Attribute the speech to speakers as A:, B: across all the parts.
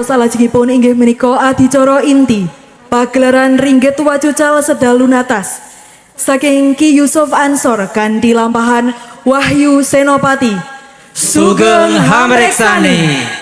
A: Salajengipun inggih menika adicara inti pagelaran Ringgit Wacucal Sedalu Natas saking Ki Yusuf Ansor kanthi lampahan Wahyu Senopati.
B: Sugeng Hamreksani.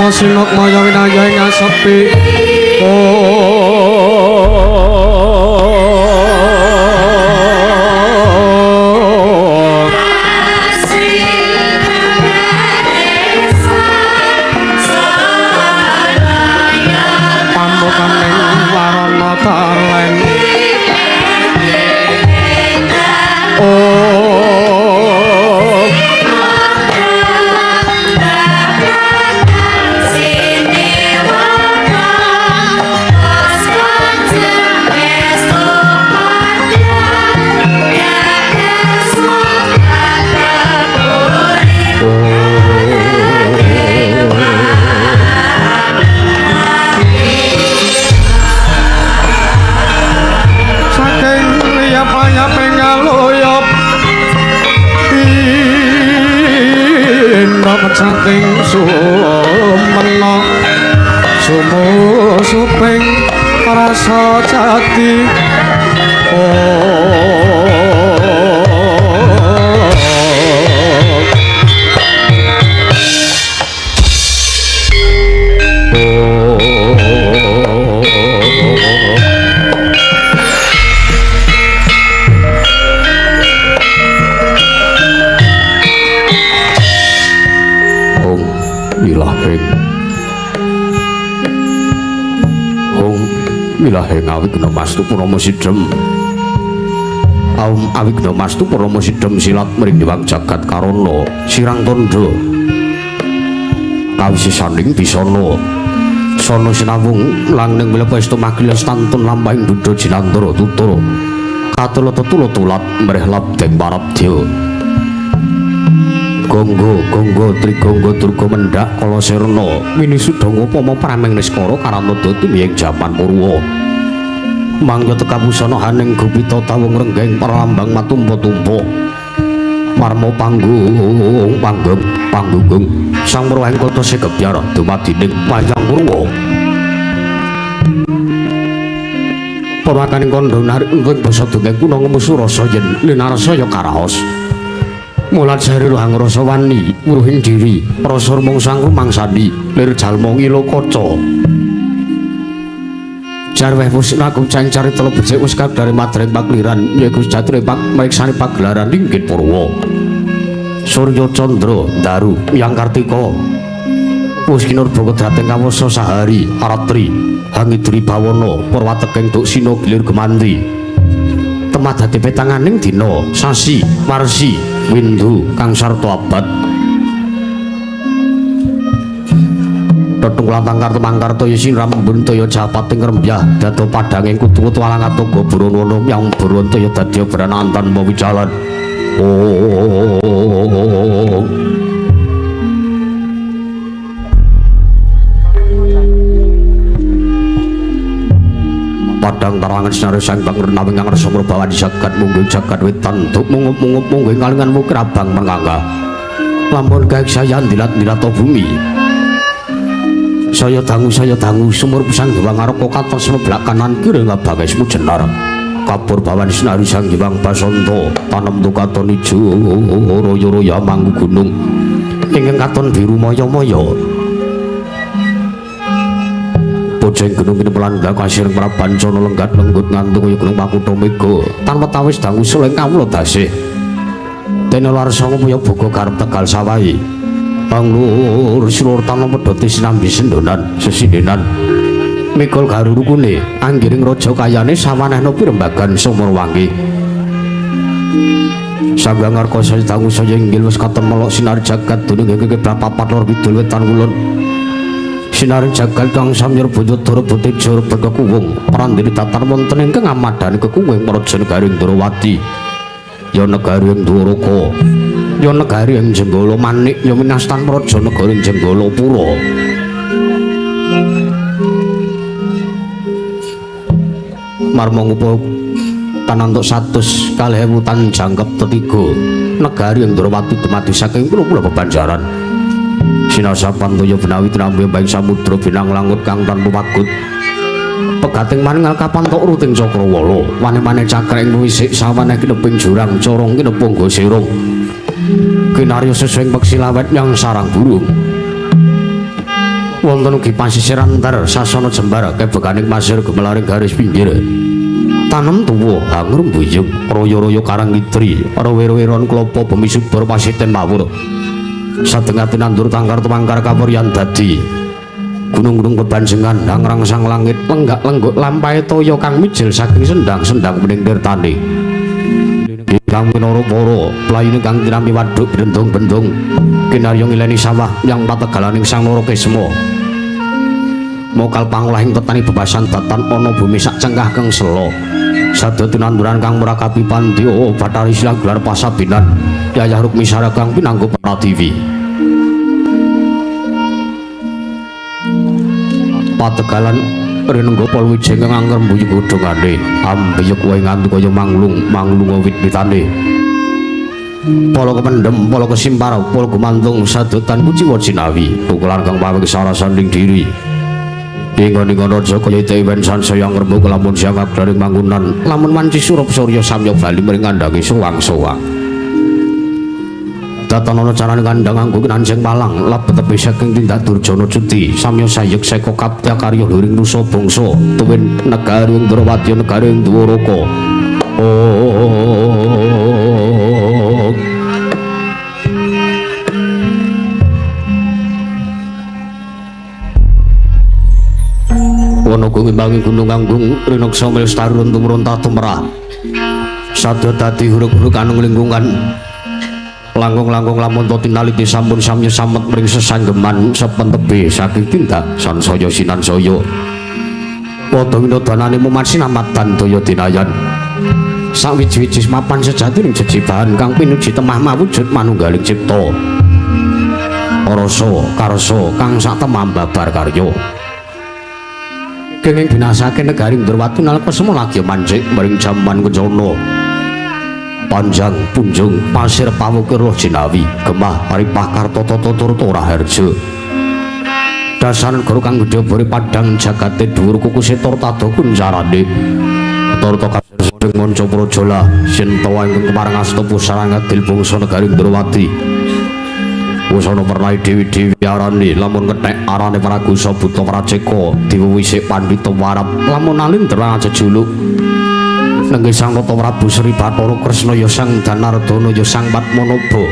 C: Tapa sinukmaya winaya ing asepi. Pamukaning warana talen. Saking liyap-liyap ngaluyap Indra pecating sumena sumusuping rasa jati. Hong wilahing Hong wilahing awigna mastu purama sidhem. Aum awigna mastu purama sidhem silat mring dewang jagat karana sirang tandha kawisisaning bisana sana sinawung langning wilepaestu magilas tantun lampahing buddha jinantara tutur katula tetula tulat mrih labdeng parabdya. Gonggo gonggo trigonggo durga mendhak kala sirna winisudanga upama prameng niskara karanada tumiyeng jaman purwa. Mangga tekapusana haning gupita tawung renggeng pralambang matumpa-tumpa marma panggung panggung panggunggung sang murwahing kota segebyar dumadining wayang purwa. Purwakaning kandha narik ing basa dongeng kuna ngemusu rasa yen linarasa ya karaos. Mulat jari rohang rasa wani wuruhing diri rasa rumangsa rumangsani lir jalma ngila kaca. Jarweh pusna kucang carita becik wis kadare madreng pakliran yaiku sejatine pak mriksani pagelaran inggit purwa. Surya Candra Daru Yang Kartika wis kinurba kedrating kawasa sahari aratri hangidri bawana purwateking duksina gilir gemanti temadati petanganing dina sasi warsi windu kang sarta abad. Tetung lantang karta mangkarta ya sinram buntaya japating rembyah dado padanging kutu-kutu alang atoga burono yang burontaya dadi branantan mawijalan. Oh. Padang tarangan sinari sang pangrena ingkang rasa murbawan jagat mungguh jagat wetan duk mungup-mungup mungguh kalingan mukir abang mengangga. Lampun gaek saya ndilat-ndilat bumi. Saya dangu sumur pisang gewang arka katon sebelah kanan kiri ngabange jenar. Kapur bawan sinari sang gewang basanta tanem tukaton ijo royo-royo manggu gunung. Ingkang katon biru maya-maya. Bojeng gunung kini pelandha kasir prabancana lenggat lenggut ngantung kaya gunung Pakutha Mega tanpa tawis dangu suleng kawula dasih. Dene larsa ngupaya boga garep Tegal sawahi. Panglur silur tanpa pedhote sinambi sendonan sesindenan. Mikul garu rukune anggiring raja kayane sawanehna pirembagan sumur wangi. Sanggang ngarka saya dangu saya inggil wis katon melok sinar jagat duning kiblat papat lor kidul wetan kulon. Sinar jagat kang samyer bojo dara botejo rebet kekuwung prandene datar wonten ingkang amadhani kekuwung praja negari Ndrawati ya negari Ndwaraka ya negari Jenggala Manik ya minastan praja negari Jenggala Pura. Marma ngupa tanantuk 102.000 tan jangkep tetiga negari Ndrawati dumadi saking pula-pula bebanjaran. Sinasapan toya benawi tinampi baing samudra binang langut kang tanpa pagut. Pegating maningal kapantok ruting cakrawala, wane-wane cakra ing wisik sawaneh kineping jurang corong kinepung gosirung. Kinarya sesuing peksi lawet yang sarang burung. Wonten ugi pasisir antar sasana jembar kebekaning pasir gumelaring garis pinggir. Tanem tuwa hangur mbuyung royo-royo karang kitri rowe-roweron klopo bumi subur pasiten mawur. Sadengate nandur tangkar tumangkar kawuryan dadi gunung-gunung bebanjengan hangrangsang langit lenggak-lengguk lampahe toya kang mijil saking sendang-sendang bening tirtane. Kang minara para playune kang tinampi waduk bendung-bendung kinarya ngileni sawah yang pategalaning Sang Narakesma. Mokal pangolahing tetani bebasan datan ana bumi sak cengkah kang sela. Sadaya tinanduran kang murakabi pandya Bathari Silang gelar pasabinan Yayah Rukmi Sara kang pinanggo Pratiwi. Pategalan rinengga palwijeng kang angker mbuyu godhongane ambiyek wae nganti kaya manglung manglunga wit-witane. Pala kependhem, pala kesimpar, pala gumantung sadotan kuciwa jinawi tukulan kang pawek sarasaning diri. Ingon-ingon raja kaya dewen sansaya ngrembug lamun siang abdaring manggunan lamun wanci surup surya samya bali mring kandhange sowang-sowang. Datan ana carane kandhang anggo kinanjeng palang lebet tepi saking tindak durjana cuti samya sayek seka kaptya karya luring nusa bangsa tuwin negari ing Ndrawati negari ing Dwaraka. Wana ngimbangi gunung kanggung rineksa melestari tumurun tumrah sadya dadi hurug-hurug anung lingkungan langkung-langkung lamun to tinaliti sampun samya samet mring sesanggeman sepentebe saking tindak sansaya sinansaya padha winodanane mumat sinamatan daya dinayan sawiji-wiji mapan sejati ning jejibahan kang pinuji temah mawujud manunggaling cipta rasa karsa kang sak temah babar karya kenging binasake negari Ndrawati nalika semana lagi mancik maring jaman kencana panjang punjung pasir pawukir roh jinawi gemah ripah kartata turta raharja dasar negara kang gedhe bore padhang jagate dhuwur kukuse torta kuncarane torta kasing manca prajala sintawa ingkang kepareng asta pusarang adil bangsa negari Ndrawati. Wusana pernai dewi-dewi arane lamun kethek arane Pragusa Buta Praceka diwewisik pandhita warap lamun alindra jejuluk nenggih Sang Nata Prabu Sri Bathara Kresna ya Sang Danardana ya Sang Padmanaba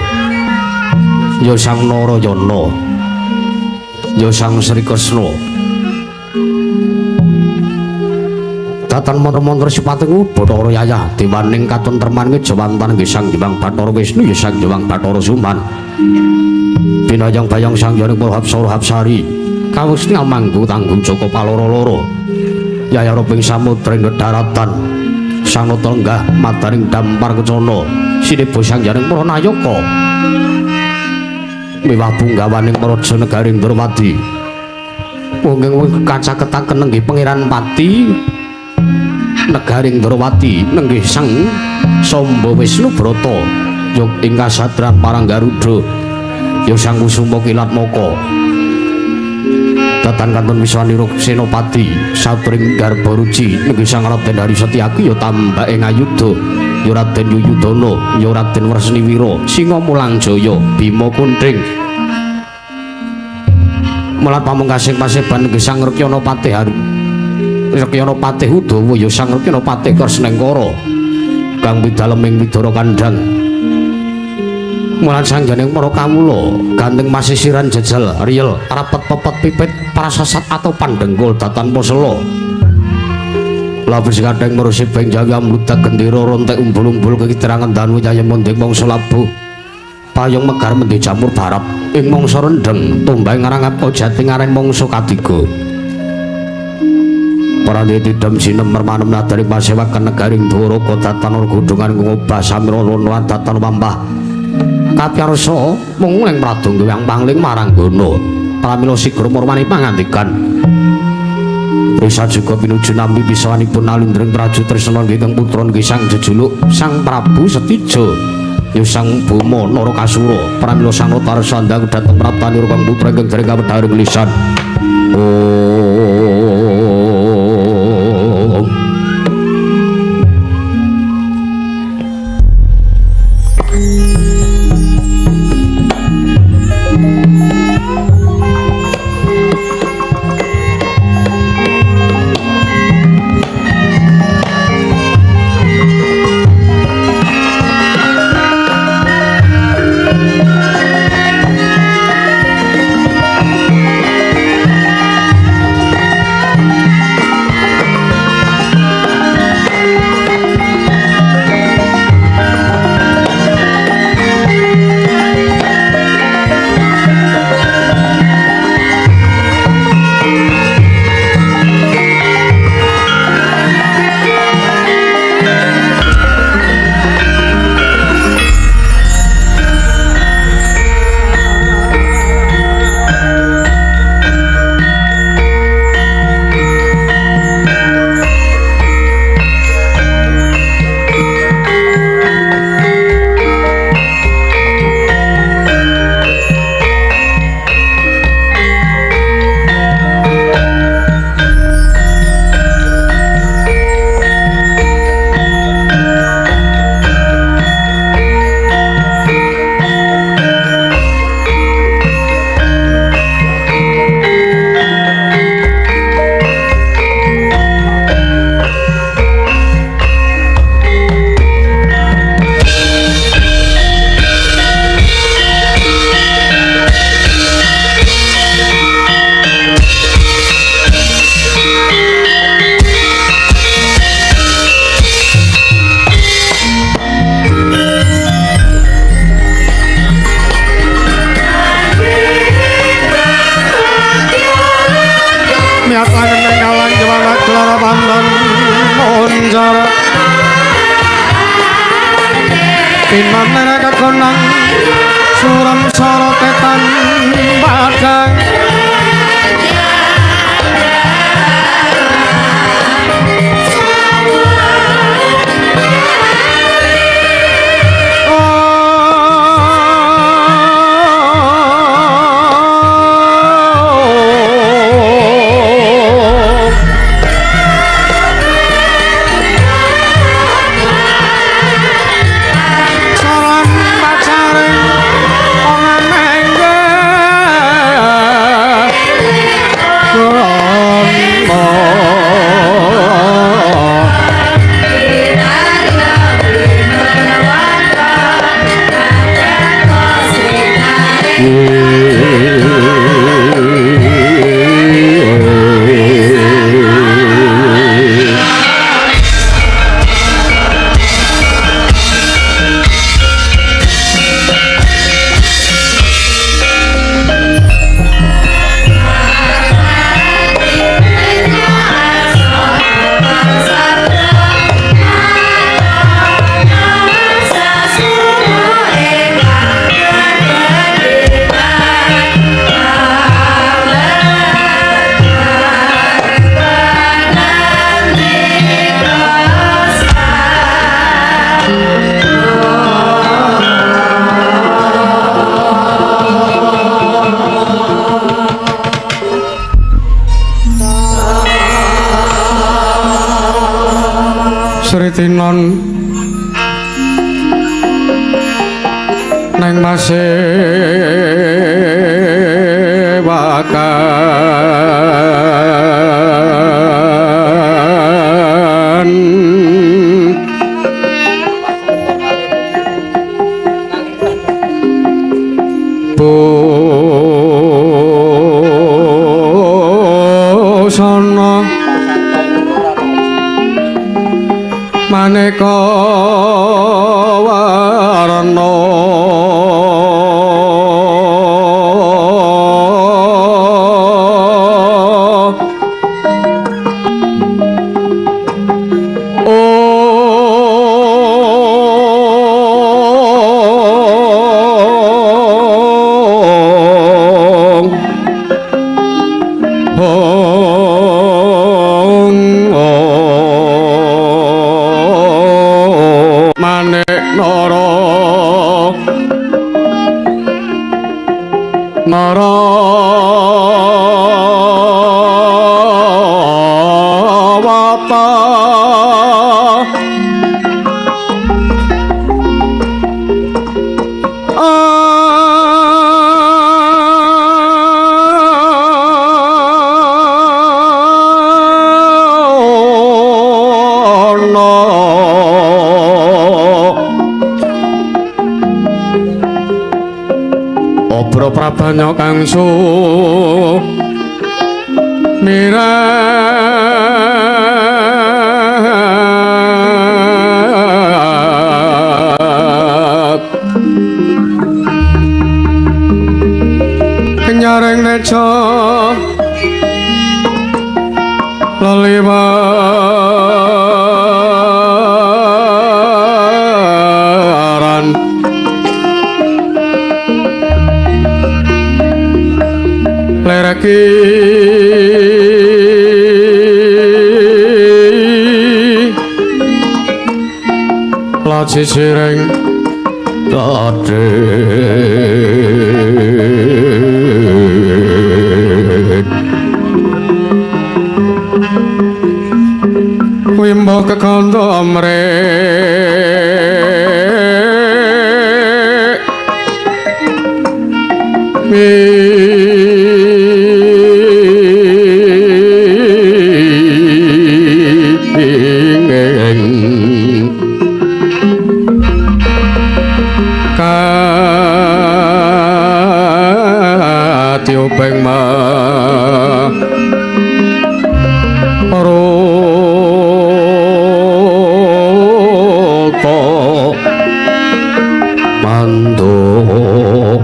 C: ya Sang Narayana ya Sang Sri Kresna. Datan mantra-mantra sipating Bathara Yayah dewaning katentreman ngejawantan nggih Sang Hyang Bathara Wisnu ya Sang Hyang Bathara Suman binayang bayang Sang Hyang Para Hapsara Hapsari kawusni manggu tanggung Jaka paloro-loro Yayah Ruping samudra ing daratan Sang Nata lenggah madaring dampar kencana sineba Sang Hyang Para Nayaka miwah punggawaning praja negari Ndrawati wong kacaketaken nenggih Pangeran Pati negaring Ndrawati nenggih Sang Samba Wisnu Brata yog ing kasadran parang Garuda ya Sang Kusuma Kilatmaka datan kantun Wiswanira Senopati satring Garbaruci nenggih Sang Raden Hari Setyaki ya tambake ngayuda ya Raden Yuyudana ya Raden Wresniwira Singa Mulang Jaya Bima Kunthing melat pamungkasing paseban nenggih Sang Rekyana Patih Hari Rekyana Patih Udawa ya Sang Rekyana Patih Kresnengkara kang widaleming Widara Kandhang mulan sangganing para kawula ganteng masisiran jejel riyel rapet pepet pipit prasasat atau pandengkul datan posela lapis kadang merusi beng jawi amludak gendera rontek umbul-umbul kekiterangan danu yayem mending mangsa labuh payung megar mendhi jamur barap ing mangsa rendheng tumbang ngarang apa jati ngareng mangsa kadiga. Parandhi tidem sinem mermanem nadaring pasewakan negaring Dwaraka datan godhongan ngobah samirana datan pampah kapyarsa mung ing pradonga yang pangling maranggana pramila sigra marmani pangandikan Risa juga pinuju nampi pisawanipun alindring Praju Tresna nggih kang putra nggih Sang jejuluk Sang Prabu Setija ya Sang Boma Narakasura pramila Sang Nata sandang dhateng praptanira kang putra ingkang dereng kawedharing lisan. Oh. Langen kalang jemana klara pandan moncar Pinanene kekonang suram sorotetan padang Sritinon neng masewakan busana maneka warna Prabanya kang sumirat kenyaring neca leliwaran lereki lacisiring tadhe wimbo kekandha mrek katiuping maruta mandung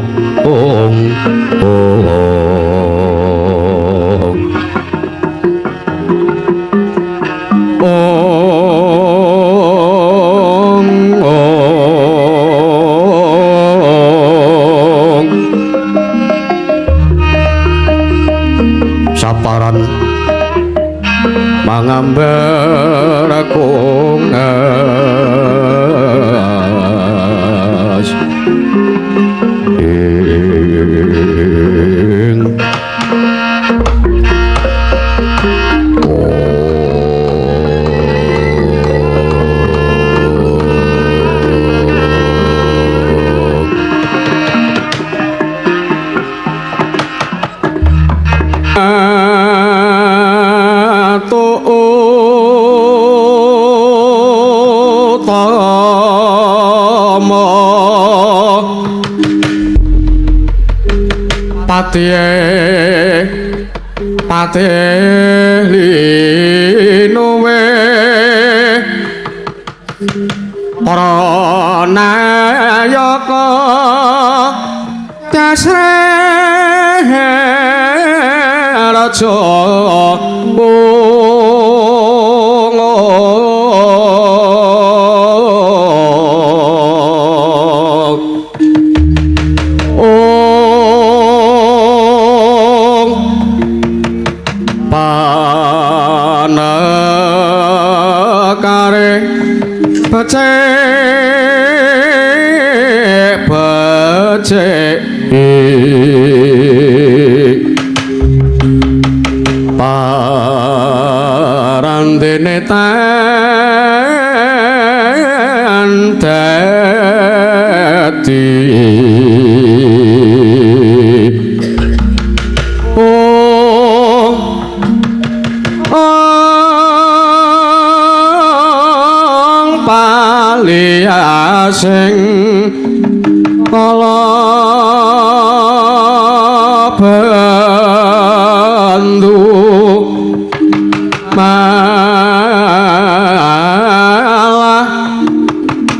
C: Mangambar kongas ing Pate linuwe para nayaka dasre raja becik becik parandene tan dadi sing kala bendu malah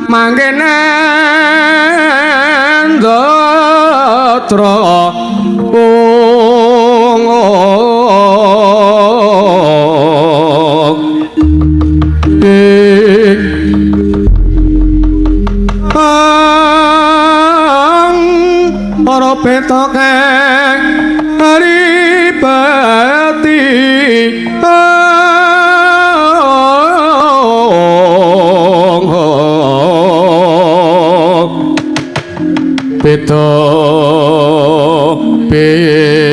C: mangkene ndatra petokeng haripati beda beda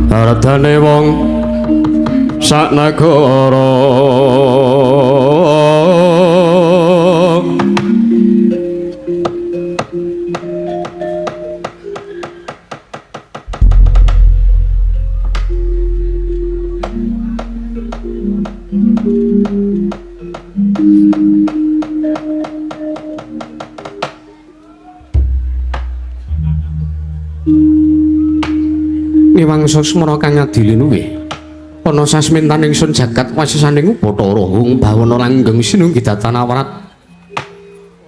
C: Ardane wong sak nagara Niwangsa semana kang adili luwih ana sasmintan ingsun jagat wasisaning Bathara Hung bawana langgeng sinunggi datan awrat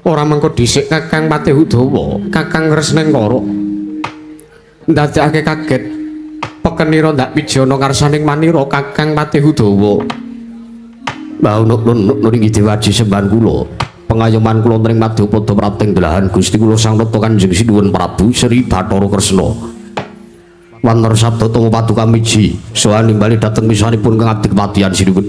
C: ora mengko dhisik Kakang Patih Udawa Kakang Kresnengkara ndadekake kaget pekenira ndak pijana karsaning manira Kakang Patih Udawa. Mbah nuk nuringi dewaji sembahan kula pengayoman kula ring madyapada prapting delahan Gusti kula Sang Nata Kanjeng Sinuwun Prabu Sri Bathara Kresna. Wanara sabda tama paduka miji soha nimbali dhateng misanipun kang abdi kepatihan sinuwun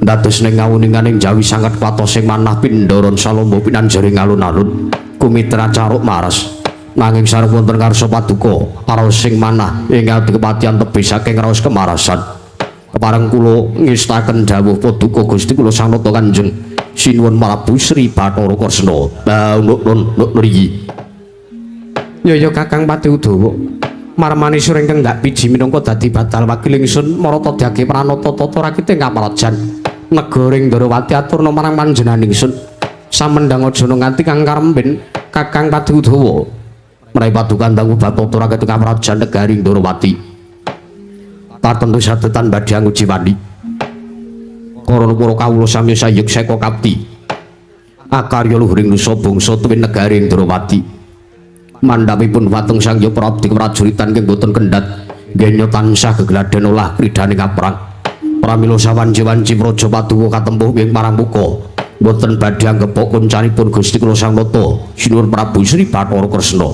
C: dados ning ngawuninganing jawi sanget kuwatos manah pindharan salomba pinanjaring alun-alun kumitra caruk maras nanging sareng wonten ngarsa paduka raos sing manah ing abdi kepatihan tebih saking raos kemarasan kepareng kula ngestaken dawuh paduka Gusti kula Sang Nata Kanjeng Sinuwun Prabu Sri Bathara Kresna. Nuk nriki ya Kakang Patih Udawa marmani sura ingkang ndak biji minangka dadi batal wakil ingsun marata dage pranata tata rakite kamrajan negara ing Ndrawati aturna marang panjenengan ingsun samendhang aja nganti kang karemben Kakang Patih Udawa mraih paduka ndang bathara rakite kamrajan negari Ndrawati tartemtu sadetan badhe anguji wani karana para kawula sami sayek seka kapti akarya luhuring nusa bangsa tuwin negari Ndrawati. Mandhapipun watung Sang Hyang Prabdi prajuritan ingkang boten kendhat genya tansah gegladen olah kridane kaprang. Pramila sawanci-wanci praja paduka katempuh ing parangmuka boten badhe anggepok kuncanipun Gusti kula Sang Nata Sinuwun Prabu Sri Bathara Kresna.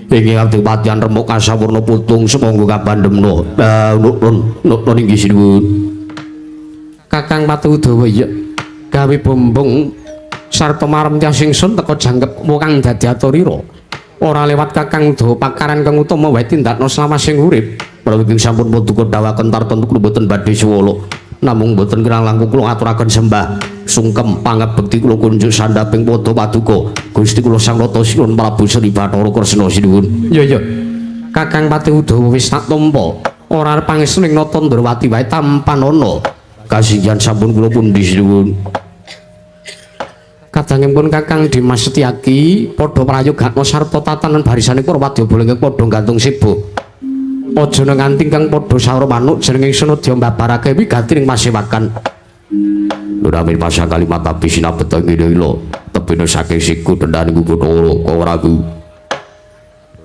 C: Ing adipatian remuk kasawurna putung sumangga kabandemna. Nun inggih sinuwun. Kakang Pati Udawa iya gawe bombong sarta marem tias ingsun teka jangkep kang dadi aturira. Ora lewat Kakang Udawa pakaran kang utama wae tindakna slawas sing urip. Prawi sampun paduka dawaken tartemtu kula boten badhe suwala. Namung boten kirang langkung kula ngaturaken sembah sungkem pangabekti kula kunjuk sandhaping padha paduka Gusti kula Sang Nata Sinuwun Prabu Sri Bathara Kresna sinuwun. Iya iya. Kakang Pati Udawa wis tak tampa. Ora arep pangestu ning Nata Ndrawati wae tampanana. Kasinggihan sampun kula pundi sinuwun. Kadangipun Kakang Dimas Setyaki padha prayogakna sarta tatanan barisane para wadyabala ingkang padha gantung sibuk. Aja nganti kang padha saur manuk jeneng ingsun adya mbabarake wigati ing pasewakan. Nuramin pasang kalimat tapi sinabeta ngene ila tebene saking siku dendane Bathara Kawragu.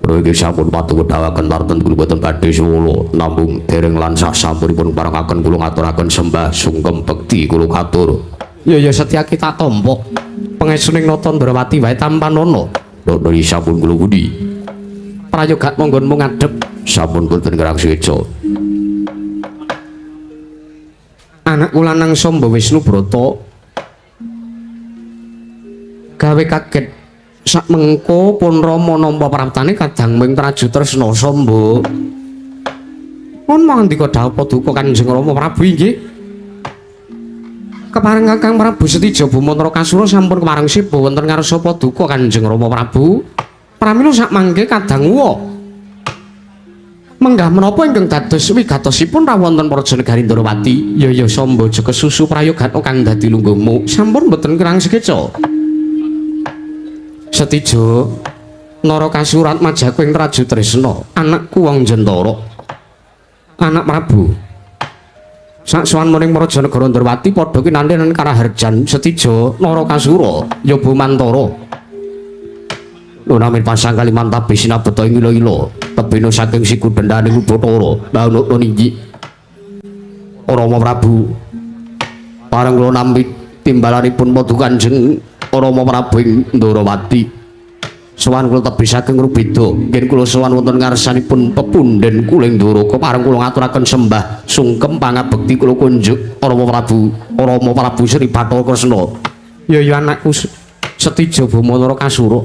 C: Iki sampun paduka dawaken tarten kula boten badhe suwala namung dereng lan sak sampunipun parengaken kula ngaturaken sembah sungkem bekti kula katur. Ya ya Setyaki tak tampa. Pangestuning Nata Ndrawati wae tampanana. Nata sampun kula pundi. Prayoga monggonmu ngadhep sampun boten kerang seca. Anakku lanang Samba Wisnu Brata gawe kaget sak mengko pun Rama nampa praptane kadang ming Traju Tresna Samba. Pun mangandika dawuh paduka Kanjeng Rama Prabu inggih. Kepareng Kakang Prabu Setija Bumantara Kasura sampun kepareng siba wonten ngarsa paduka Kanjeng Rama Prabu. Pramila sak mangke kadang uwa. Menggah menapa ingkang dados wigatosipun rawonten Praja Negari Ndrawati? Ya ya Samba aja kesusu prayogatna kang dadi lungguhmu. Sampun mboten kirang sekeca. Setija Narakasura majaku ing Traju Tresna, anakku wong Jentara. Anak Prabu. Saksuwan muning Praja Negara Ndrawati padha kinanten karaharjan Setija Narakasura ya Bumantara. Nunamin pasang kalimantan sinabeta ing ila-ila tebene saking siku dendane Bathara. Lamun inggih Rama Prabu pareng kula nampi timbalanipun paduka Kanjeng Rama Prabu ing Ndrawati. Sowan kula tebih saking Rubeda nggih kula sowan wonten ngarsanipun pepunden kula ing Ndoraka pareng kula ngaturaken sembah sungkem pangabekti kula kunjuk Rama Prabu Rama Prabu Sri Bathara Kresna. Ya ya anakku Setija Bumantara Kasura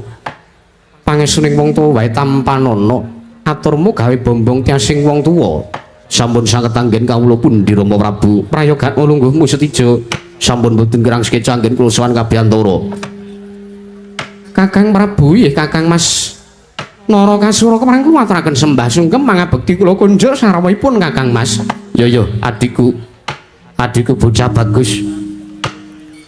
C: pangestuning wong tuwa wae tampanana aturmu gawe bombong tiasing wong tuwa. Sampun sanget anggen kawula pundi Rama Prabu prayoga lungguhmu Setija sampun boten kirang sekeca anggen kula sowan kabiyantara. Kakang Prabu nggih Kakang Mas Narakasura kepareng kula aturaken sembah sungkem pangabekti kula kunjuk sarawuhipun Kakang Mas. Ya ya adikku adikku bocah bagus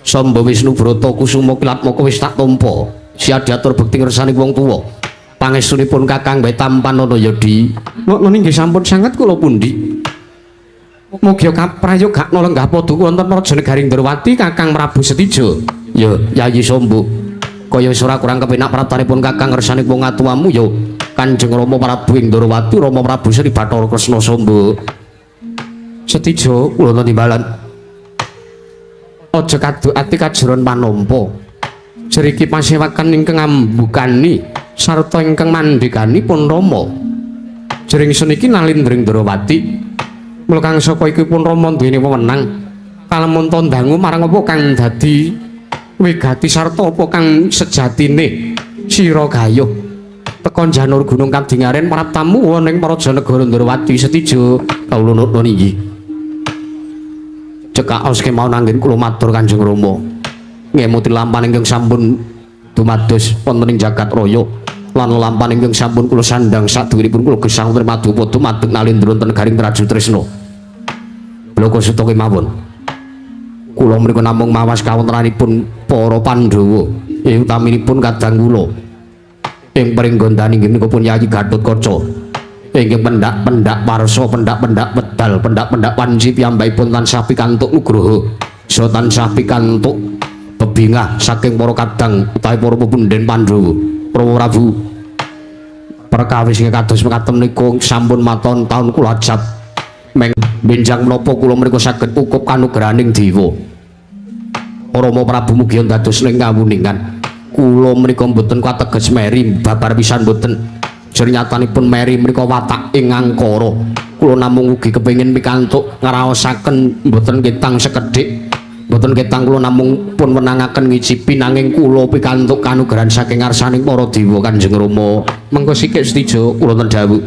C: Samba Wisnu Brata Kusuma Kilatmaka wis tak tampa. Siap diatur bekti ngersani wong tuwa. Pangestunipun Kakang wae tampanana ya Di. Ngono nggih sampun sanget kula pundi. Mugi kaprayogakna lenggah paduka wonten Praja Negari Ndrawati Kakang Prabu Setija. Ya Yayi Samba. Kaya wis ora kurang kepenak praptanipun Kakang ngersani wong atuwamu ya Kanjeng Rama Prabu ing Ndrawati Rama Prabu Sri Bathara Kresna Samba. Setija kula timbalan. Aja kaduk ati kajeron panampa. Jeriki pasewakan ingkang ambukani sarta ingkang mandhekani pun Rama. Jering ingsun iki nalindring Ndrawati. Mula kang saka iki pun Rama duweni wewenang kalamun dangu marang apa kang dadi wigati sarta apa kang sejatine sira gayuh. Teka janur gunung kadingaren praptamu wonten ing Praja Negara Ndrawati Setija kawula nuwun inggih. Cekak kemawon anggen kula matur Kanjeng Rama. Ngemuti lampan ingkang sampun dumados wonten ing jagat raya lan lampan ingkang sampun kula sandhang sadhuwuripun kula gesang wonten madupada madeg nalindra wonten garing Traju Tresna. Bloko suta kemawon. Kula mriku namung mawas kawontenanipun para Pandhawa, ing utaminipun kadang kula. Ing pringgondani inggih menika pun Yayi Gatotkaca. Ingkang pendak-pendak warsa, pendak-pendak wedal, pendak-pendak wanci piyambakipun tansah pikantuk nugraha, saha tansah pikantuk bebingah saking para kadang utawi para pepunden Pandhawa. Prabu Prabu. Perkawis kados mekaten menika sampun maton taun kula ajab. Meng benjang menapa kula menika saged ukup kanugrahaning dewa. Rama Prabu mugi dados ing kawuningan. Kula menika mboten kateges meri babar pisan mboten. Jernyatanipun meri menika watak ing angkara. Kula namung ugi kepengin pikantuk ngraosaken mboten ketang sekedhik. Mboten ketang kula namung pun wenangaken ngicipi nanging kula pikantuk kanugrahan saking ngarsaning para dewa Kanjeng Rama. Mengko sikik Setijo kula ten dawuh.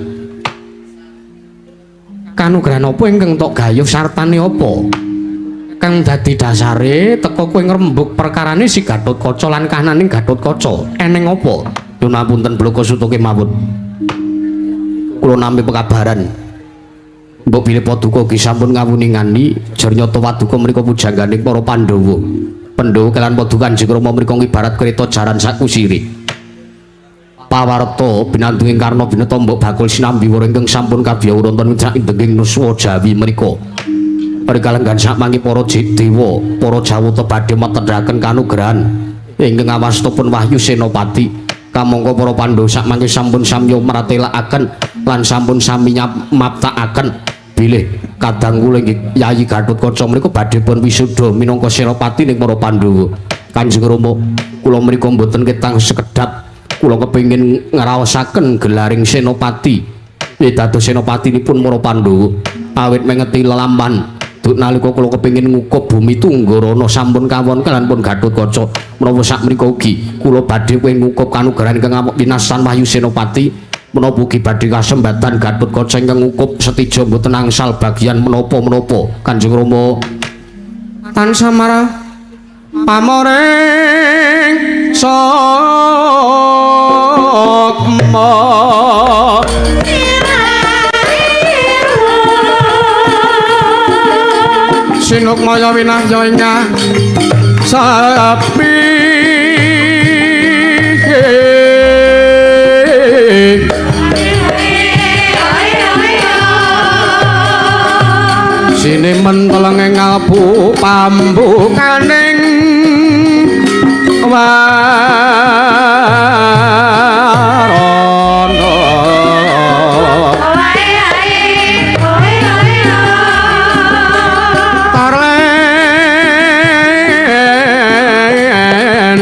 C: Kanugrahan apa ingkang tok gayuh sartane apa? Kang dadi dasare teka kowe ngrembug perkarane si Gatotkaca lan kahananing Gatotkaca. Eneng apa? Nyuwun ngapunten bloko suta kemawon. Kula nampi pekabaran. Mbok bilih paduka ugi sampun ngawuningani jernyata paduka menika pujangganing para Pandhawa. Pandhawa kelan paduka Kanjeng Rama menika ngibarat kereta jaran sakusiri. Pawarta binandunging Karna binata mbok bakul sinambi wara ingkang sampun kabiya wonten ing indenging nuswa Jawi menika. Perkalenggan sakmangke para dewa, para jawata badhe metedhaken kanugrahan ingkang awastapun Wahyu Senopati. Kamangka para Pandhawa sakmangke sampun samya mratelakaken lan sampun sami maptakaken bilih kadang kula inggih Yayi Gatotkaca menika badhe pun wisuda minangka senopati ning para Pandhawa. Kanjeng Rama, kula menika mboten ketang sekedhap kula kepengin ngraosaken gelaring senopati. Dados senopatinipun para Pandhawa. Awit mengeti lelampahan duk nalika kula kepengin ngukup bumi Tunggarana sampun kawon kalan pun Gatotkaca menawa sakmenika ugi kula badhe kowe ngukup kanugrahan ingkang winasan Wahyu Senopati menapa ugi badhe kasembatan Gatotkaca ingkang ngukup Setija mboten angsal bagian menapa-menapa. Kanjeng Rama tansah marah pamoring sokma sinukmaya winahya ing sapi sinemen telenge ngalbu pambukaning warana tarlen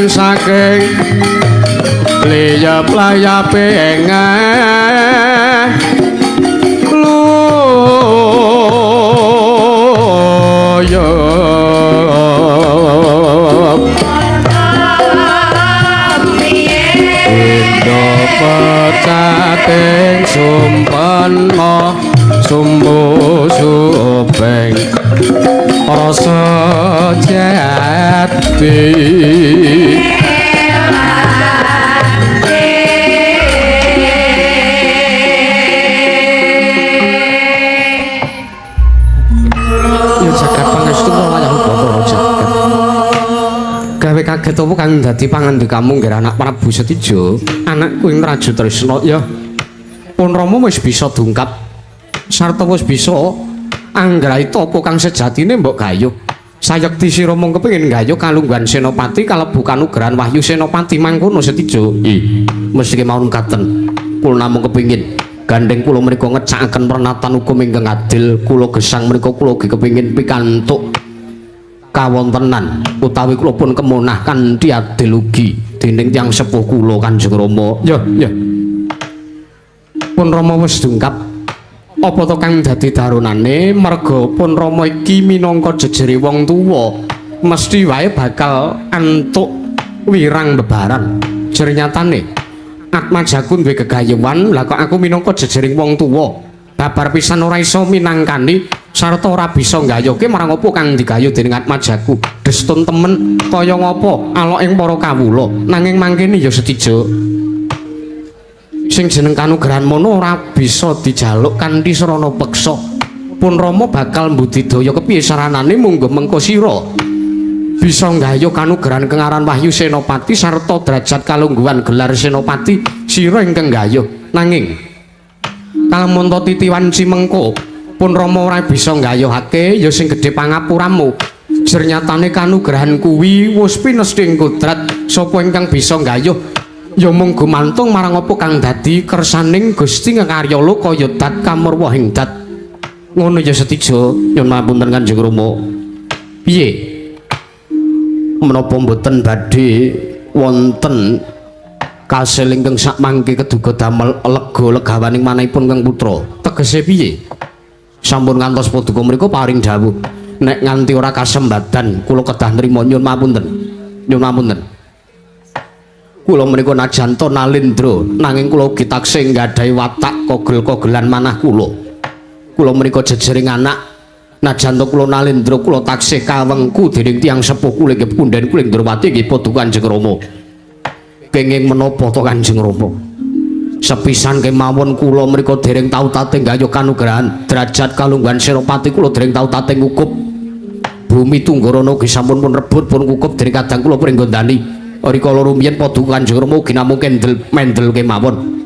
C: saking liyap-layape engeh luyup Indo pecating sumpena sumbu supeng rasa jati. Ya jagat pangestu wayah Bathara jagat. Gawe kaget apa kang dadi pangandikamu nggih anak Prabu Setija, anakku ing Raja Tresna ya. Pun Rama wis bisa dungkap sarta wis bisa anggraita apa kang sejatine mbok gayuh. Sayekti sira mung kepengin gayuh kalungguhan Senopati kalebu kanugrahan Wahyu Senopati mangkono Setija. Ih, mesti kemawon katen. Kula namung kepengin gandeng kula menika ngecakaken pernatan hukum ingkang adil. Kula gesang menika kula ugi kepengin pikantuk kawontenan utawi kula pun kemunah kanthi adil ugi dening tiyang sepuh kula Kanjeng Rama. Ya, ya. Pun Rama wis dungkap apa to kang dadi darunane merga pun Rama iki minangka jejere wong tuwa mesti wae bakal antuk wirang bebaran. Jernyatane Atmajaku duwe gegayuhan, lah kok aku minangka jejering wong tuwa babar pisan ora iso minangkani sarta ora bisa nggayuhke marang apa kang digayuh dening Atmajaku. Destun temen kaya ngapa alok ing para kawula, nanging mangkene ya Setija sing jeneng kanugrahan mono ora bisa dijaluk kanthi srana peksa. Pun Rama bakal mbudidaya kepiye saranane munggo mengko sira bisa nggayuh kanugrahan kengaran Wahyu Senopati sarta derajat kalungguhan gelar Senopati sira ingkang nggayuh. Nanging kalamunta titiwan cimengko pun Rama ora bisa nggayuhake ya sing gedhe pangapuramu. Jernyatane kanugrahan kuwi wis pinesti ing kodrat sapa ingkang bisa nggayuh Ya mung gumantung marang apa kang dadi kersaning Gusti ngekarya loka ya dat kamurwa ing dat. Ngono ya Setija, nyuwun pangapunten Kanjeng Rama. Piye? Menapa mboten badhe wonten kasil ingkang sakmangke keduga damel lega legawaning manahipun Kang Putra? Tegese piye? Sampun ngantos paduka mriku paring dawuh, nek nganti ora kasembadan kula kedah nrima nyuwun pangapunten. Nyuwun pangapunten. Kula menika najan to nalindra nanging kula ugi taksih nggadahi watak kogel-kogelan manah kula. Kula menika jejering anak najan to kula nalindra kula taksih kawengku dening tiyang sepuh kula inggih punden kula Ndrawati inggih paduka Kanjeng Rama. Kenging menapa to Kanjeng Rama? Sepisan kemawon kula mriku dereng tau tate nggayuh kanugrahan derajat kalungguhan Senopati kula dereng tau tate ngukup bumi Tunggarana ugi sampun pun rebut pun ngukup dening kadang kula pringgondani. Rikala rumiyin paduka Kanjeng Rama ugi namung kendel mendel kemawon.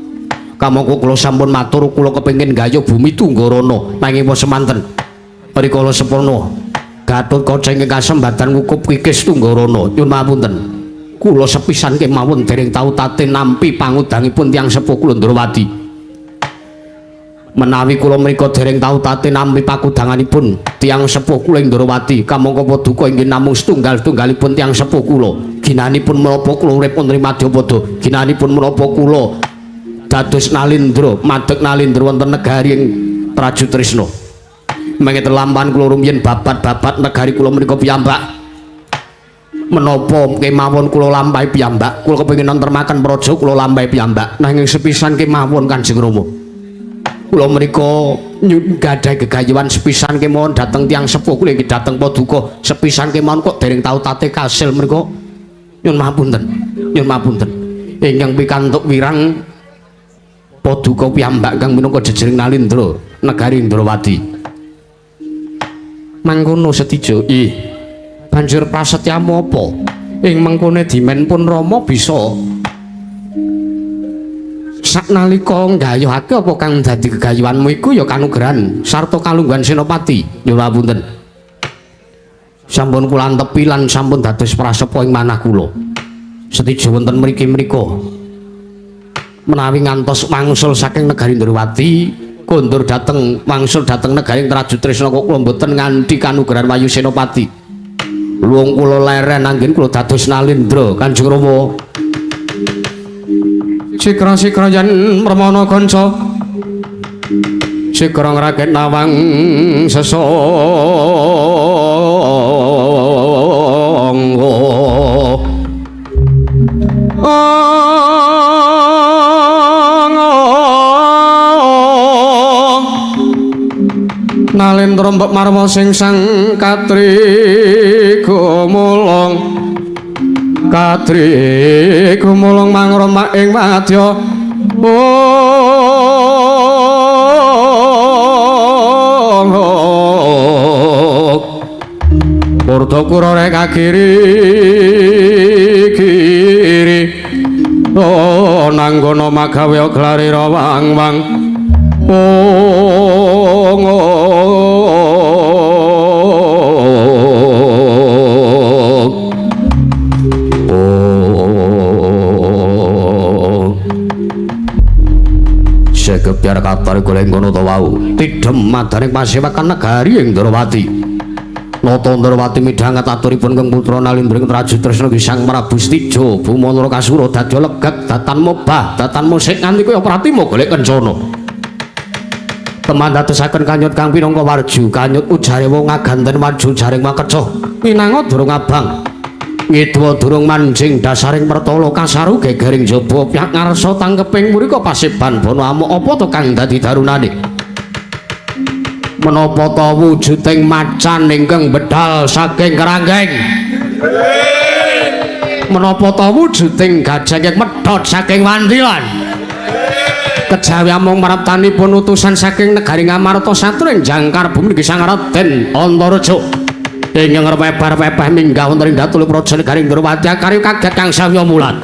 C: Kamangka kula sampun matur kula kepengin nggayuh bumi Tunggarana nanging wis semanten. Rikala sepono Gatotkaca ingkang kasembadan ngukup kikis Tunggarana nyuwun pangapunten. Kula sepisan kemawon dereng tau tate nampi pangudangipun tiyang sepuh kula Ndrawati. Menawi kula mriku dereng tau tate nampi pakudanganipun tiyang sepuh kula Ndrawati, kamangka paduka inggih namung setunggal-tunggalipun tiyang sepuh kula. Ginanipun menapa kula urip wonten ing madyapada, ginanipun menapa kula dados nalindra, madeg nalindra wonten negari ing Prajutrisna. Mengeten lampahan kula rumiyin babat-babat negari kula menika piyambak. Menapa kemawon kula lampahi piyambak, kula kepengin nontermaken praja kula lampahi piyambak, nanging sepisan kemawon Kanjeng Rama. Kula mriku nggadahi gegayuhan sepisan kemawon dhateng tiyang sepuh kula inggih dhateng paduka sepisan kemawon kok dereng tau tate kasil mriku. Nyuwun pangapunten, nyuwun pangapunten. Ingkang pikantuk wirang paduka piyambak kang minangka jejering nalindra negari Ndrawati. Mangkono Setija, ih. Banjur prasetyamu apa? Ing mengkone dimen pun Rama bisa saknalika nggayuhake apa kang dadi gegayuhanmu iku ya kanugrahan sarta kalungguhan Senopati. Nyuwun pangapunten. Sampun kula antepi lan sampun dados prasepa ing manah kula. Setija wonten mriki mriku. Menawi ngantos wangsul saking negari Ndrawati, kondur dhateng wangsul dhateng negari Trajutrisna kok kula mboten nganti kanugrahan Wayu Senopati. Luwung kula leren anggen kula dados nalindra Kanjeng Rama. Sikra-sikra yen mremana kanca sikra ngragek nawang sesangga. Nalindra mbok marwa sing sang katri gumulung katri gumulung mangromak ing wadya. Purta kura rek kiri kiri nanggono magawe glari rawang-wang. Segebyar kabar golek ngono to wau. Tidhem madaning pasewakan negari ing Ndrawati. Nata Ndrawati midhanget aturipun Kang Putra Nalindra ing Trajutrisna Sang Prabu Setija Buma Narakasura dadi legek datan mobah datan musik nganti kaya pratima golek kencana. Teman dadosaken kanyut kang pinangka warju kanyut ujare wong ngaganten warju jaring makecoh minanga durung abang ngidwa durung manjing dasaring pertala kasaru gegering jaba pihak ngarsa tangkeping mrika paseban bono amuk apa to kang dadi darunane menapa ta wujuding macan ingkang bedal saking keranggeng menapa ta wujuding gajah ingkang medhot saking wantilan kejawi amung maraptanipun utusan saking negari Ngamarta Satru ing jangkar bumi nggih Sang Raden Antareja ingkang repebar-pepeh minggah wonten ing datul praja negari Ndrawati akarya kaget kang samya mulat.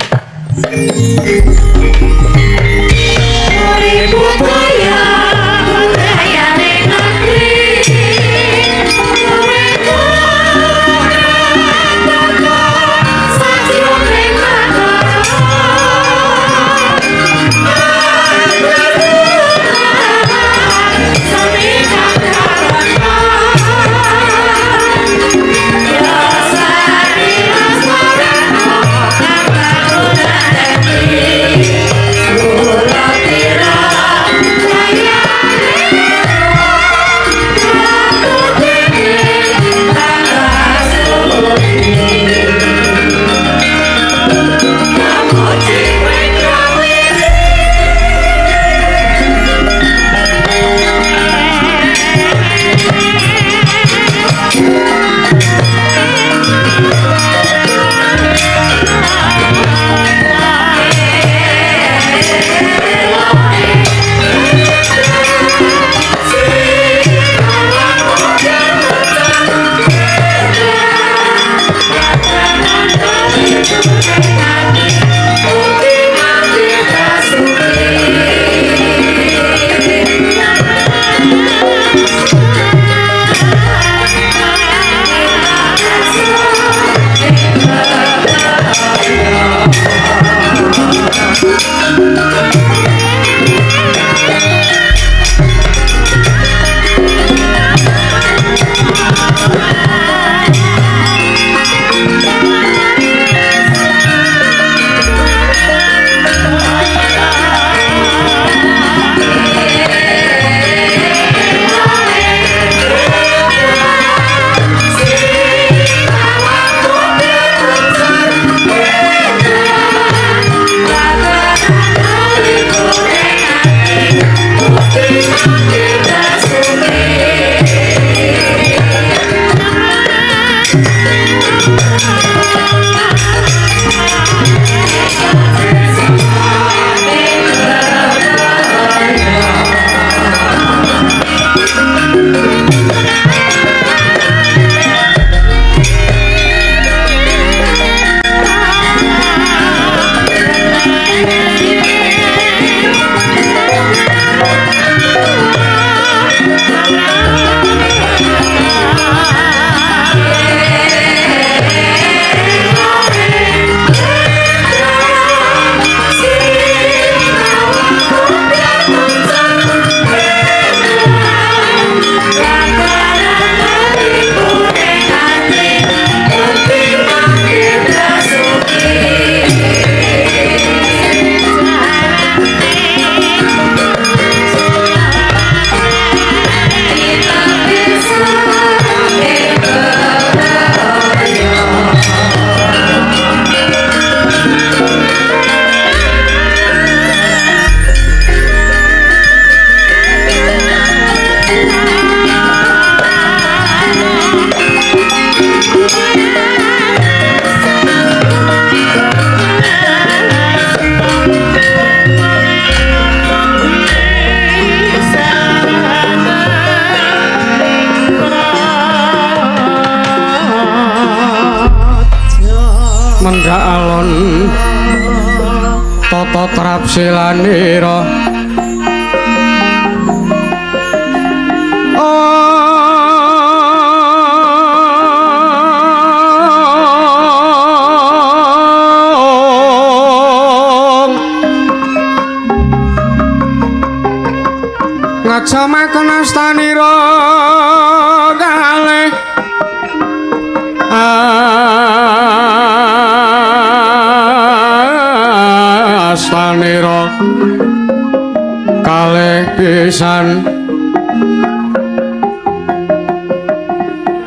C: Silanira ngajamaken astanira kalih astanira kalih pisan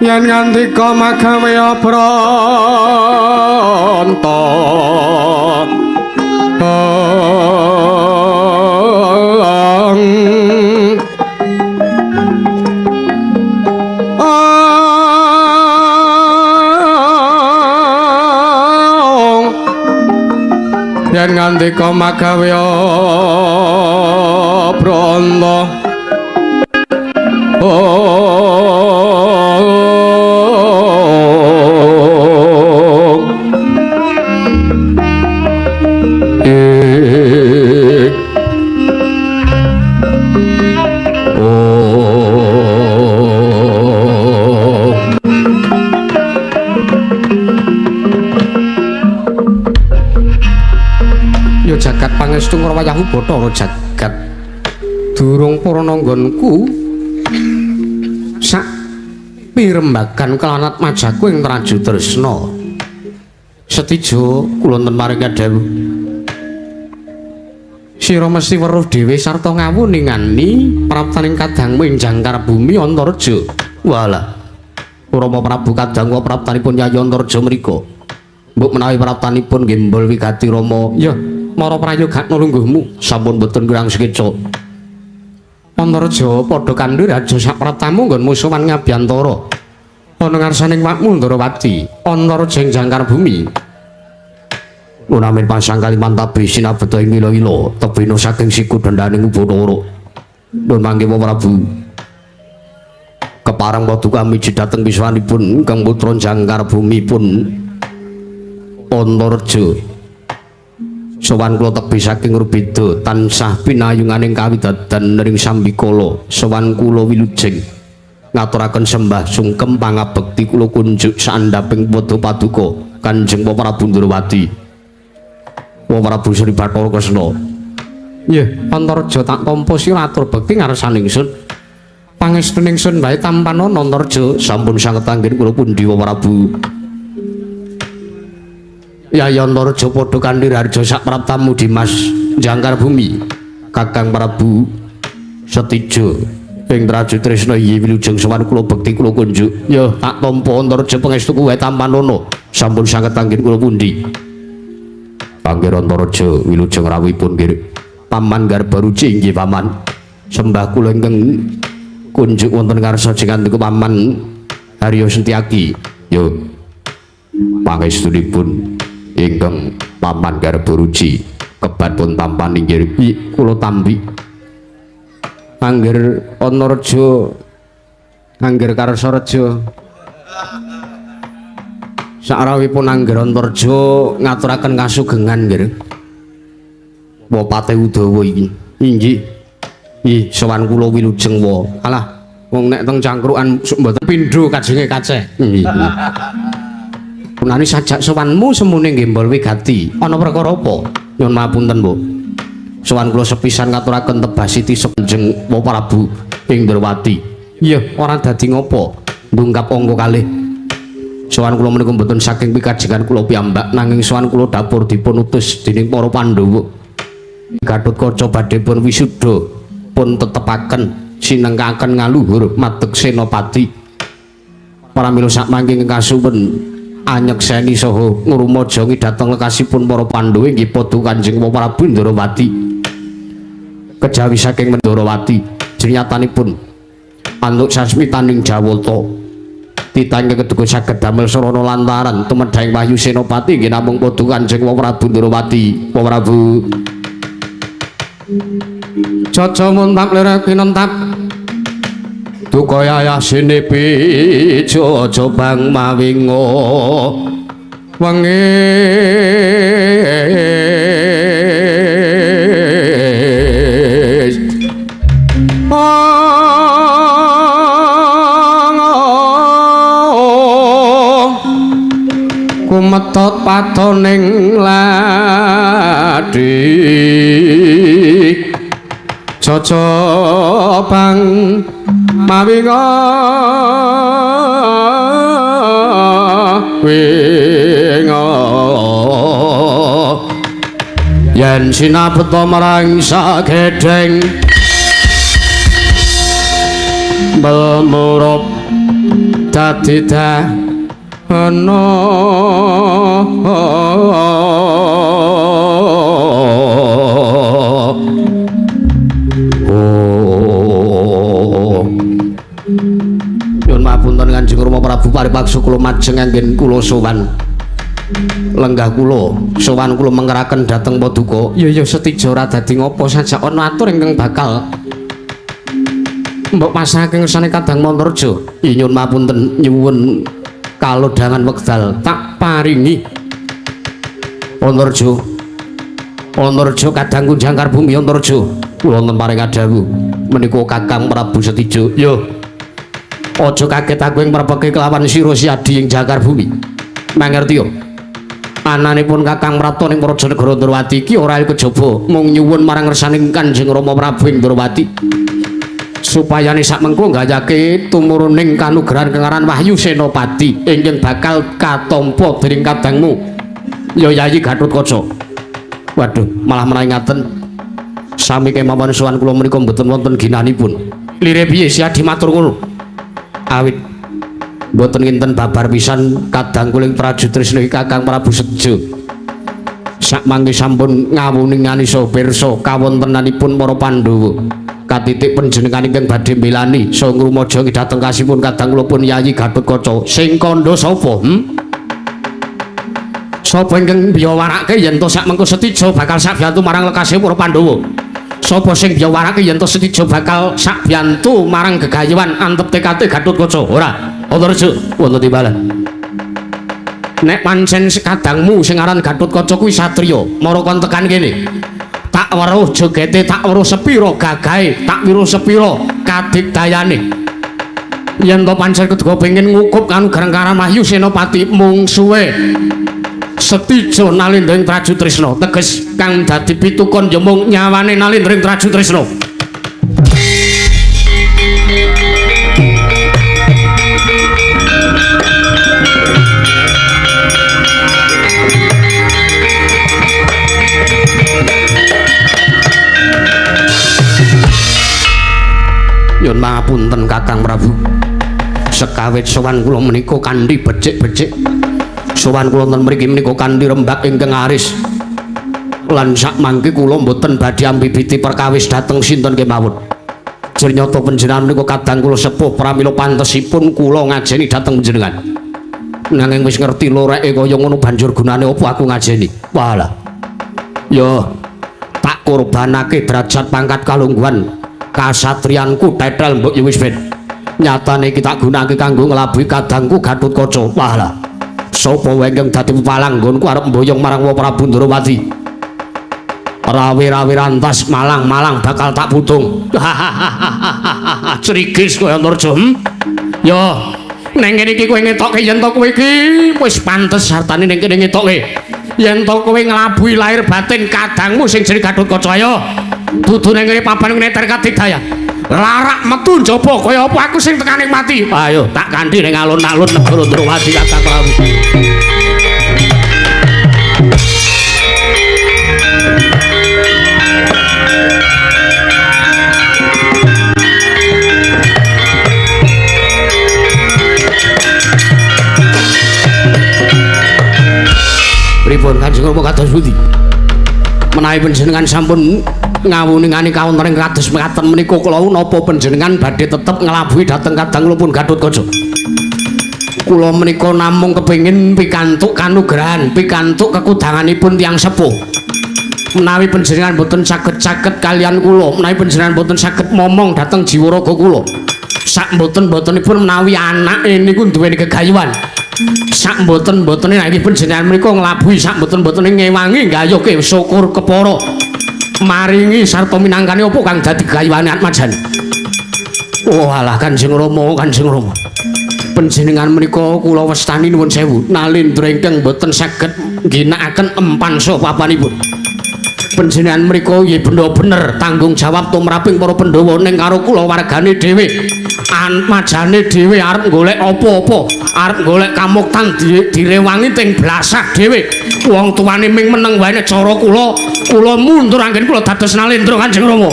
C: yen ngandika magawe branta yen ngandika magawe branta jagat pangestu ngrawayahu Bathara jagat durung purna nggonku sak pirembagan kelanat majaku ing Traju Tresna. Setijo kula wonten maring kadhawuh sira mesti weruh dhewe sarta ngawuningani praptaning kadangmu ing jangkar bumi Antareja. Walah Rama Prabu kadang kula praptanipun Yayi Antareja mriku. Mbok menawi praptanipun gembol wigati Rama. Ya mara prayoga lungguhmu sampun boten kurang sekeca. Antareja padha kandha raja sapraptamu nggon musuhan ngabyantara. Ana ngarsaning wakmu Ndrawati, Antareja ing jangkar bumi. Nunamin pasang Kalimantabi sinabeta ing ila-ila tebina saking siku dendhaning Bathara. Nun mangke Prabu. Kepareng paduka miji dhateng wiswanipun Kang putra jangkar bumi pun Antareja. Sowan kula tebih saking Rubeda tansah pinayunganing kawidadan ring sambikala. Sowan kula wilujeng ngaturaken sembah sungkem pangabekti kula kunjuk saandhaping padha paduka Kanjeng Prabu Ndrawati. Wa Prabu Sri Bathara Kresna. Nggih, Antareja tak tampa sira atur bekti ngarsane ingsun. Pangestu ingsun wae tampanana Antareja sampun sanget anggen kula pundi Wa Prabu. Yayi Antareja padha kanthi harja sapraptamu Dimas jangkar bumi Kakang Prabu Setijo ing Traju Tresna iyi wilujeng sowan kula bekti kula kunjuk. Ya tak tampa Antareja pangestuku wae tampanana sampun sanget anggen kula pundi. Pangeran Antareja wilujeng rawuhipun nggih Paman Garbaruci. Inggih Paman, sembah kula ingkang kunjuk wonten ngarsa jenengan Paman Haryo Sentiaki. Yo pangestunipun ingkang Paman Garbaruci kebat pun tampan inggih kula tampi. Angger Antareja angger Karsareja sakrawipun angger Antareja ngaturaken kasugengan nggih. Wapate Udawa iki. Inggih. Ih sowan kula wilujeng wa. Alah wong nek teng cangkrukan mboten pindho kajenge kaceh. Nggih. Punani sajak sowanmu semune nggembol wigati. Ana perkara apa? Nyuwun mapunten, Mbok. Sowan kula sepisan ngaturaken tebasiti Kanjeng Prabu ing Ndrawati. Iya, ora dadi ngopo. Ndungkap angka kalih. Sowan kula menika mboten saking pikajengan kula piyambak, nanging sowan kula dapur dipun utus dening para Pandhawa. Gatotkaca badhe pun wisuda pun tetepaken sinengkaken ngaluhur madeg senopati. Pramila sakmangke kasuwun anyekseni saha ngrumajangi dhateng lekasipun para Pandhawa inggih padha Kanjeng Prabu Ndrawati. Kejawi saking Ndrawati jenyatanipun antuk sasmitaning Jawata titah ingkang keduga saged damel sarana lantaran tumedhahing wahyu senopati inggih namung padha Kanjeng Prabu Ndrawati. Prabu Caca muntap lere kinentap duka yayasine pijaja bang mawinga wengi. Watoning ladi cocobang mawinga winga yen sinabeta marang sagedheng melmurup dadi dahana. Oh. Nyuwun mapunten Kanjeng Rama Prabu paripaksa kula majeng anggen kula sowan. Lenggah kula, sowan kula mengeraken dhateng paduka. Ya ya Setija ora dadi ngopo sajak ana atur ingkang bakal mbok pasrahake ngersane Kadang Mantarja. Nyuwun mapunten nyuwun kalodhangan wekdal tak paringi. Antarja. Antarja kadang kunjangkar bumi Antarja. Kula wonten paring adhawuh menika Kakang Prabu Setija. Yo. Aja kaget aku ing mrepeke kelawan sira Siadi ing jangkar bumi. Mangerti yo. Ananipun Kakang Prapta ning Praja Negara Ndrawati iki ora kejaba mung nyuwun marang ngersaning Kanjeng Rama Prabu ing Ndrawati. Supayane sak mengko nggayake tumuruning kanugrahan kengaran Wahyu Senopati ingkang bakal katampa dening kadangmu ya Yayi Gathotkaca. Waduh, malah menawi ngaten sami kemawon sowan kula menika mboten wonten ginanipun. Lire piye Siadi matur ngono? Awit mboten nginten babar pisan kadang kuling Prajutrisna iki Kakang Prabu Setija. Sak mangke sampun ngawuningani saha pirsa kawontenanipun para Pandhawa. Katitik panjenengan ingkang badhe mbelani saha ngrumaja dhateng kasipun kadang kula pun Yayi Gathotkaca. Sing kandha sapa? Sapa ingkang biyawarake yen to sak mengko Setija bakal sabiyantu marang lekase para Pandhawa? Sapa sing biyawarake yen to Setija bakal sabiyantu marang gegayuhan antep tekate Gathotkaca? Ora. Antarja wonten timbalan. Nek pancen kadangmu sing aran Gathotkaca kuwi satriya, mara kon tekan kene. Tak weruh jogete, tak weruh sepira gagahe, tak weruh sepira kadigdayane. Yen to pancen keduga pengin ngukup kanugrahan karan Wahyu Senopati mungsuhe Setija Nalendra ing Prajutrisna, teges kang dadi pitukon ya mung nyawane Nalendra ing Prajutrisna. Nyuwun pangapunten Kakang Prabu. Sekawit sowan kula menika kanthi becik-becik. Sowan kula wonten mriki menika kanthi rembak ingkang aris. Lan sak mangke kula mboten badhe ambibiti perkawis dhateng sinten kemawon. Jernyata panjenengan menika kadang kula sepuh pramila pantesipun kula ngajeni dhateng panjenengan. Nanging wis ngerti loreke kaya ngono banjur gunane apa aku ngajeni? Walah. Yo tak korbanake derajat pangkat kalungguhan kasatriyanku tetel mbok ya wis ben. Nyatane iki tak gunakake kanggo nglabuhi kadangku Gathotkaca. Walah. Sapa wae ingkang dadi pepalang nggonku arep mboyong marang Wa Prabu Ndrawati. Rawe-rawe rantas malang-malang bakal tak putung. Crigis kowe Antarja. Yo, ning kene iki kowe ngetokke yen to kowe iki wis pantes sartane ning kene ngetokke. Yen to kowe nglabuhi lahir batin kadangmu sing jenenge Gathotkaca ayo. Dudu ning kene papan ngene kadigdayan. Larak metu njaba kaya apa aku sing tekane mati. Ayo tak kanthi ning alun-alun negara Ndrawati Kakang Prabu. Pripun Kanjeng Rama kados pundi? Menawi panjenengan sampun ngawuningani kawontenan kados mekaten menika kula napa panjenengan badhe tetep nglabuhi dhateng kadang kula pun Gathotkaca. Kula menika namung kepengin pikantuk kanugrahan, pikantuk kekudanganipun tiyang sepuh. Menawi panjenengan boten saged-saged kaliyan kula, menawi panjenengan boten saged momong dhateng jiwa raga kula. Sak mboten-mbotenipun menawi anake niku duweni gegayuhan. Sak mboten-mbotene nek panjenengan menika nglabuhi sak mboten-mbotene ngewangi nggayuhke syukur kepara. Maringi sarta minangkane apa kang dadi gayuhane Atmajan. Oh alah Kanjeng Rama, Kanjeng Rama. Panjenengan menika kula wastani nuwun sewu nalendra ingkang boten saged ngginakaken empan saha papanipun. Panjenengan menika nggih bener-bener tanggung jawab tumraping para Pandhawa ning karo kula wargane dhewe. Majane dhewe arep golek apa-apa, arep golek kamuktan direwangi teng blasah dhewe. Wong tuane ming meneng wae nek cara kula, kula mundur anggen kula dados nalendra Kanjeng Rama.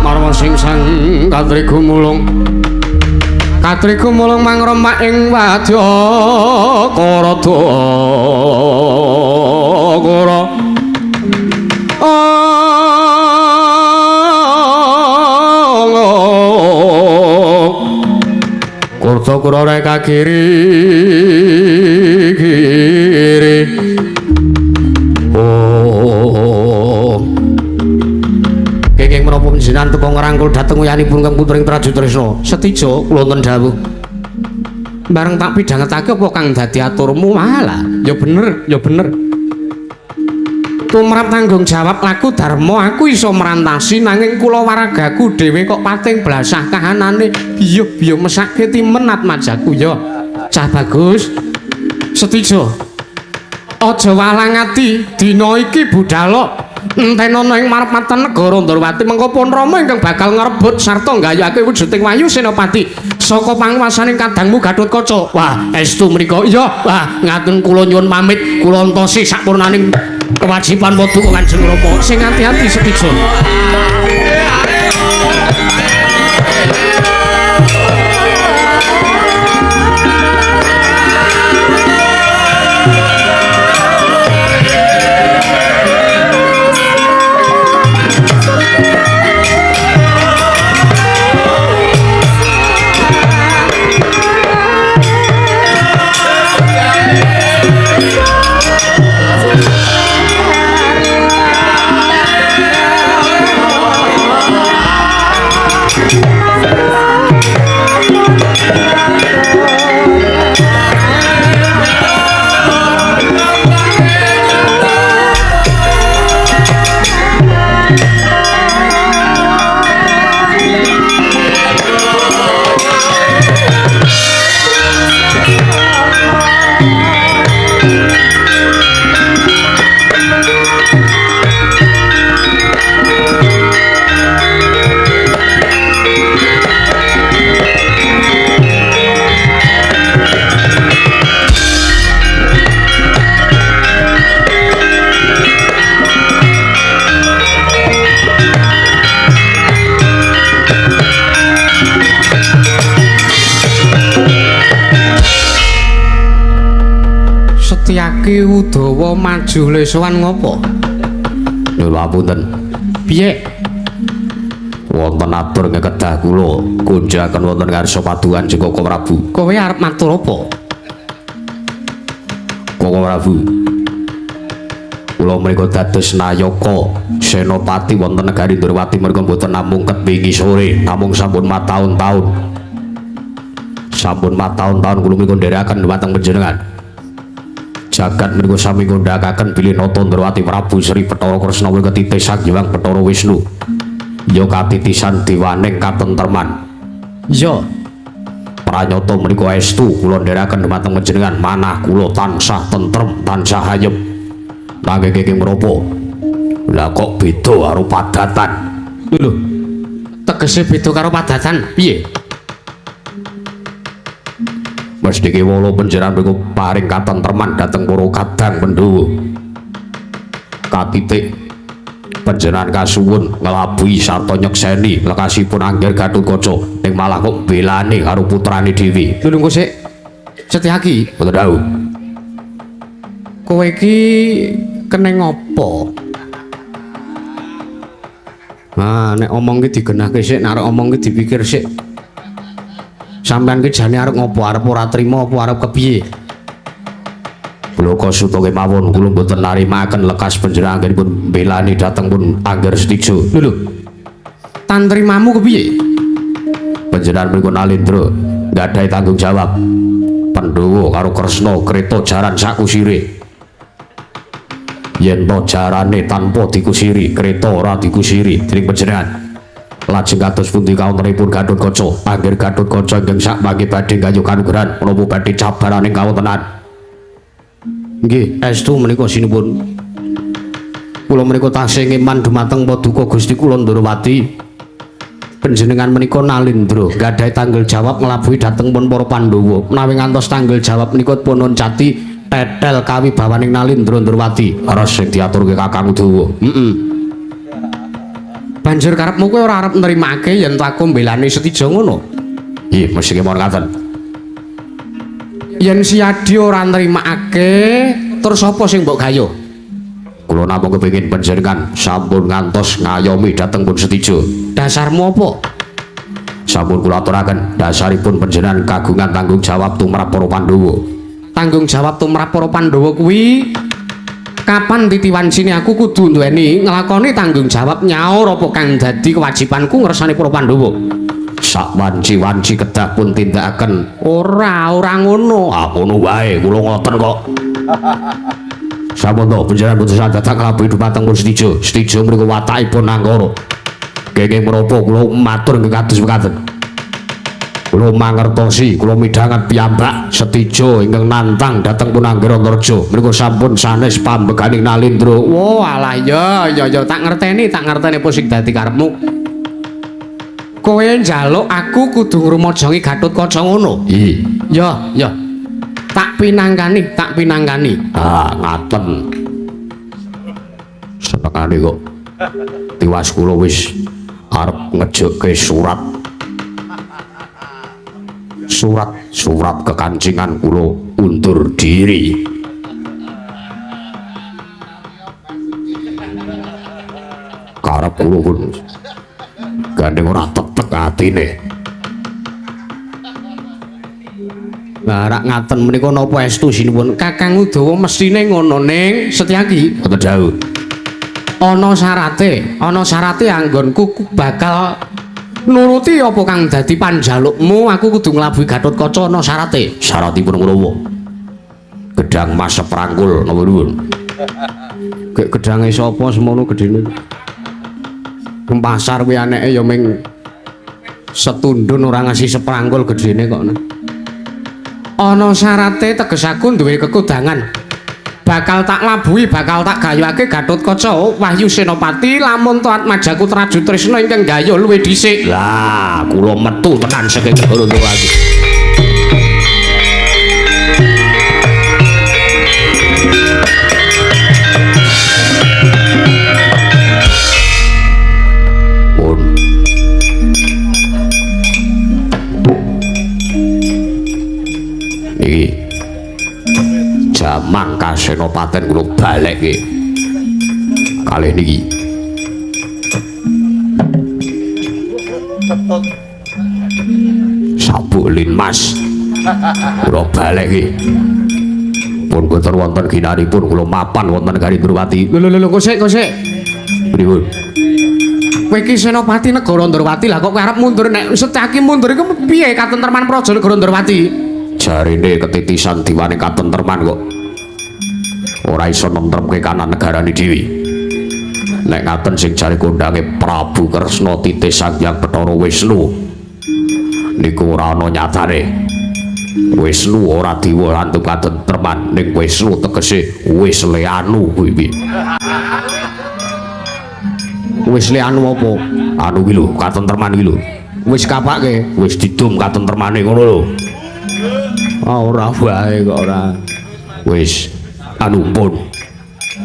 C: Marwa sing sang katriku mulung. Katriku mulung mangromak ing wadya karada kara. Kurta kura reka kiri kiri. Kenging menapa panjenengan teka ngrangkul dhateng uyanipun Kang Putring Trajutrisna? Setija kula wonten dawuh. Bareng tak pidhangetake apa kang dadi aturmu? Malah, ya bener, ya bener. Tumrap tanggung jawab laku dharma aku iso merantasi nanging kula waragaku dhewe kok pating blasah kahanane. Iya, biyo mesake timen atmajaku ya. Cah bagus. Setija. Aja walang ati dina iki budhalo. Entenono ing marep-matan negara Ndorowati mengko pun Rama ingkang bakal ngrebut sarta nggayuhake wujuding Wahyu Senopati saka panguwasaning kadangmu Gatotkaca. Wah, estu mriku. Iya, wah, ngaten kula nyuwun pamit, kula entosi sakpurnaning kewajiban paduka Kanjeng Rama. Sing ati-ati Setija. Setyaki Udawa maju lesowan ngopo? Nyuwun papunten. Piye? Wonten atur ngekedah kula kunjakaken wonten ngarsa padukan Kanjeng Koko Prabu. Kowe arep matur apa? Koko Prabu. Kula menika dados nayaka senopati wonten negari Ndorowati menika mboten namung ket wingi sore, namung sampun mataun-taun. Sampun mataun-taun kula menika nderekaken dhumateng panjenengan. Jagat menika sami ngundhakaken bilih Nata Ndorowati Prabu Sri Bathara Kresna menika titih Sang Hyang Bathara Wisnu. Ya katitisan dewaning katentreman. Ya. Pranyata menika estu kula nderekaken dhumateng panjenengan manah kula tansah tentrem, tansah ayem. Nanging kenging menapa? Lah kok beda karo padatan? Lho. Tegese beda karo padatan piye? Mesti kewala panjenengan mriku paring katentreman dhateng para kadang Pandhawa. Katitik panjenengan kasuwun nglabuhi sarta nyekseni lekasipun Angger Gatotkaca ning malah kok belani karo putrane dhewe. Lho nunggu sik. Setyaki, mboten dawuh. Kowe iki keneng apa? Nah, nek omong ki digenahke sik, nek arep omong ki dipikir sik. Sampeyan ki jane arep ngopo? Arep ora trima apa arep kepiye? Bloko suta kemawon kula mboten narimaken lekas panjenengan anggenipun mbelani dhateng pun Angger Setija. Lho lho. Tantrimamu kepiye? Panjenengan mriku Nalindra nggadahi tanggung jawab. Pandhawa karo Kresna kreta jaran sakusire. Yen to jarane tanpa dikusiri, kreta ora dikusiri dening panjenengan. Lajeng kados pundi kawontenipun Gathotkaca? Angger Gathotkaca ingkang sakmangke badhe gayuh kanugrahan menapa badhe cabaraning kawontenan? Nggih, estu menika sinuwun. Kula menika tasih ngeman dumateng paduka Gusti kula Ndrawati. Panjenengan menika Nalindra nggadahi tanggung jawab nglabuhi dhateng pun para Pandhawa. Menawi ngantos tanggung jawab menika pun oncati tetel kawibawaning Nalindra Ndrawati. Leres sing diaturke Kakang Udawa. Heeh. Banjur karepmu kowe ora arep nrimake yen to aku mbelani Setija ngono? Nggih, mesti kemawon ngaten. Yen Siadi ora nrimakake, terus apa sing mbok gayuh? Kula namung kepengin panjenengan sampun ngantos ngayomi dhateng pun Setija. Dasarmu apa? Sampun kula aturaken, dasaripun panjenengan kagungan tanggung jawab tumrap para Pandhawa. Tanggung jawab tumrap para Pandhawa kuwi kapan titiwancine aku kudu duweni nglakoni tanggung jawab nyaur apa kang dadi kewajibanku ngersani para Pandhawa. Sak wanci-wanci kedah pun tindakaken. Ora, ora ngono. Ah, ngono wae, kula ngoten kok. Sampun to panjenengan putusan datang nglabuhi dumateng pun Setija. Setija mriku watakipun angkara. Kenging menapa kula matur nggih kados mekaten. Kula mangertosi, kula midhanget piyambak Setija ingkang nantang dhateng pun Angger Antareja. Mriku sampun sanes pambeganing Nalindra. Wah, alah ya, ya ya tak ngerteni apa sing dadi karepmu. Kowe njaluk aku kudu ngrumajangi Gathotkaca ngono. Iya. Ya, ya. Tak pinangkani, tak pinangkani. Ah, ngaten. Senengane kok. Tiwas kula wis arep ngejokke surat. Surat kekancingan kula undur diri. Karep kula pun gandeng ora tetek atine. Lah rak ngaten menika napa estu sinuwun? Kakang Udawa mestine ngono ning Setyaki. Mboten jauh. Ana syarate anggonku bakal nuruti apa kang dadi panjalukmu, aku kudu nglabuhi Gathotkaca ana syarate. Syaratipun menapa? Gedang mas seprangkul napa nuwun? Gek gedange sapa semono gedene? Nang pasar kuwi aneke ya ming setundun ora ngasih seprangkul gedene kok. Ana syarate teges aku duwe kekudangan. Bakal tak labuhi, bakal tak gayuhake Gathotkaca Wahyu Senopati lamun to Atmajaku Traju Trisna ingkang gayuh luwih dhisik. Lah, kula metu tenan saking negara Ndrawati. Pun. Iki jamang kasenopaten kula balekke kalih niki. Sabuk linmas kula balekke. Pun boten wonten ginanipun kula mapan wonten negari Ndrawati. Lho lho lho kosek kosek. Pripun? Kowe iki senopati negara Ndrawati lah kok kowe arep mundur nek Setyaki mundur iku piye katentreman praja negara Ndrawati? Jarine ketitisan diwane katentreman kok ora iso nentremke kanan negarane dhewe. Nek ngaten sing jare kondange Prabu Kresna titih Sang Hyang Bathara Wisnu niku ora ana nyatane. Wisnu ora diwa lantup katentreman, ning Wisnu tegese wis leanu kuwi piye. Wis leanu apa? Anu kuwi lho, katentreman kuwi lho. Wis kapake, wis didum katentremane ngono lho. Ah ora wae kok ora. Wis anu pun.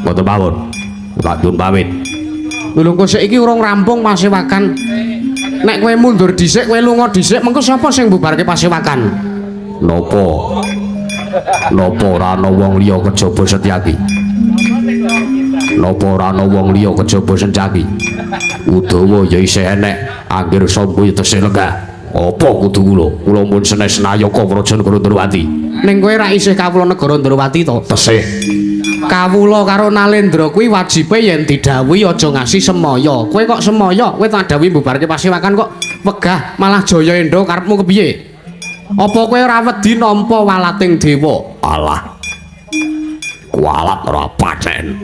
C: Mboten mawon. Kula nyuwun pamit. Lho kok saiki urung rampung pasewakan. Nek kowe mundur dhisik, kowe lunga dhisik, mengko sapa sing mbubarke pasewakan? Napa? Napa ora ana wong liya kejaba Setyaki? Napa ora ana wong liya kejaba Setyaki? Udawa ya isih enek, anggir Sambu ya tesih lenggah. Apa kudu kula? Kula pun senes nayaka Praja Negara Ndrawati.
D: Ning kowe ra isih kawula negara Ndrawati to?
C: Tesih.
D: Kawula karo Nalendra kuwi wajibe yen didhawuhi aja ngasi semaya. Kowe kok semaya? Kowe tak dhawuhi mbubarke pasewakan kok wegah malah jaya endo karepmu kepiye? Apa kowe ora wedi nampa walating dewa?
C: Alah. Kualat ora paten.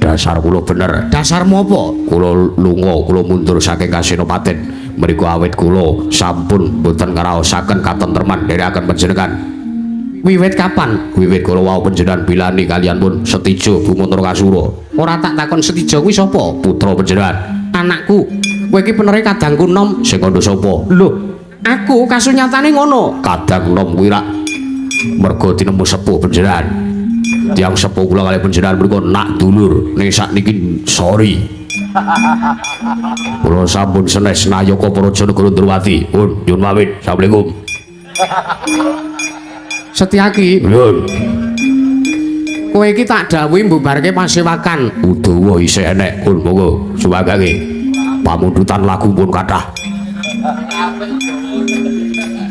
C: Dasar kula bener.
D: Dasarmu apa?
C: Kula lunga, kula mundur saking Kasenopaten. Mriku awit kula sampun mboten ngraosaken katentreman dherekaken panjenengan.
D: Wiwit kapan?
C: Wiwit kula wau panjenengan bilani kalian pun Setijo Bumantra Kasura.
D: Ora tak takon Setijo kuwi sapa?
C: Putra panjenengan.
D: Anakku. Kowe iki penere kadangku nom.
C: Sing kandha sapa?
D: Lho, aku kasunyatane ngono.
C: Kadang nom kuwi rak merga tinemu sepuh panjenengan. Tiyang sepuh kula kalih panjenengan mriku nak dulur. Ning sakniki sorry. Kula sampun senes nayaka Praja Negara Ndrawati. Pun nyuwun pamit. Assalamualaikum.
D: Setyaki,
C: Nyuwun.
D: Kowe iki tak dawuhi mbubarke pasewakan.
C: Udawa isih enek. Pun monggo suwagake. Pamundutan lagu pun kathah.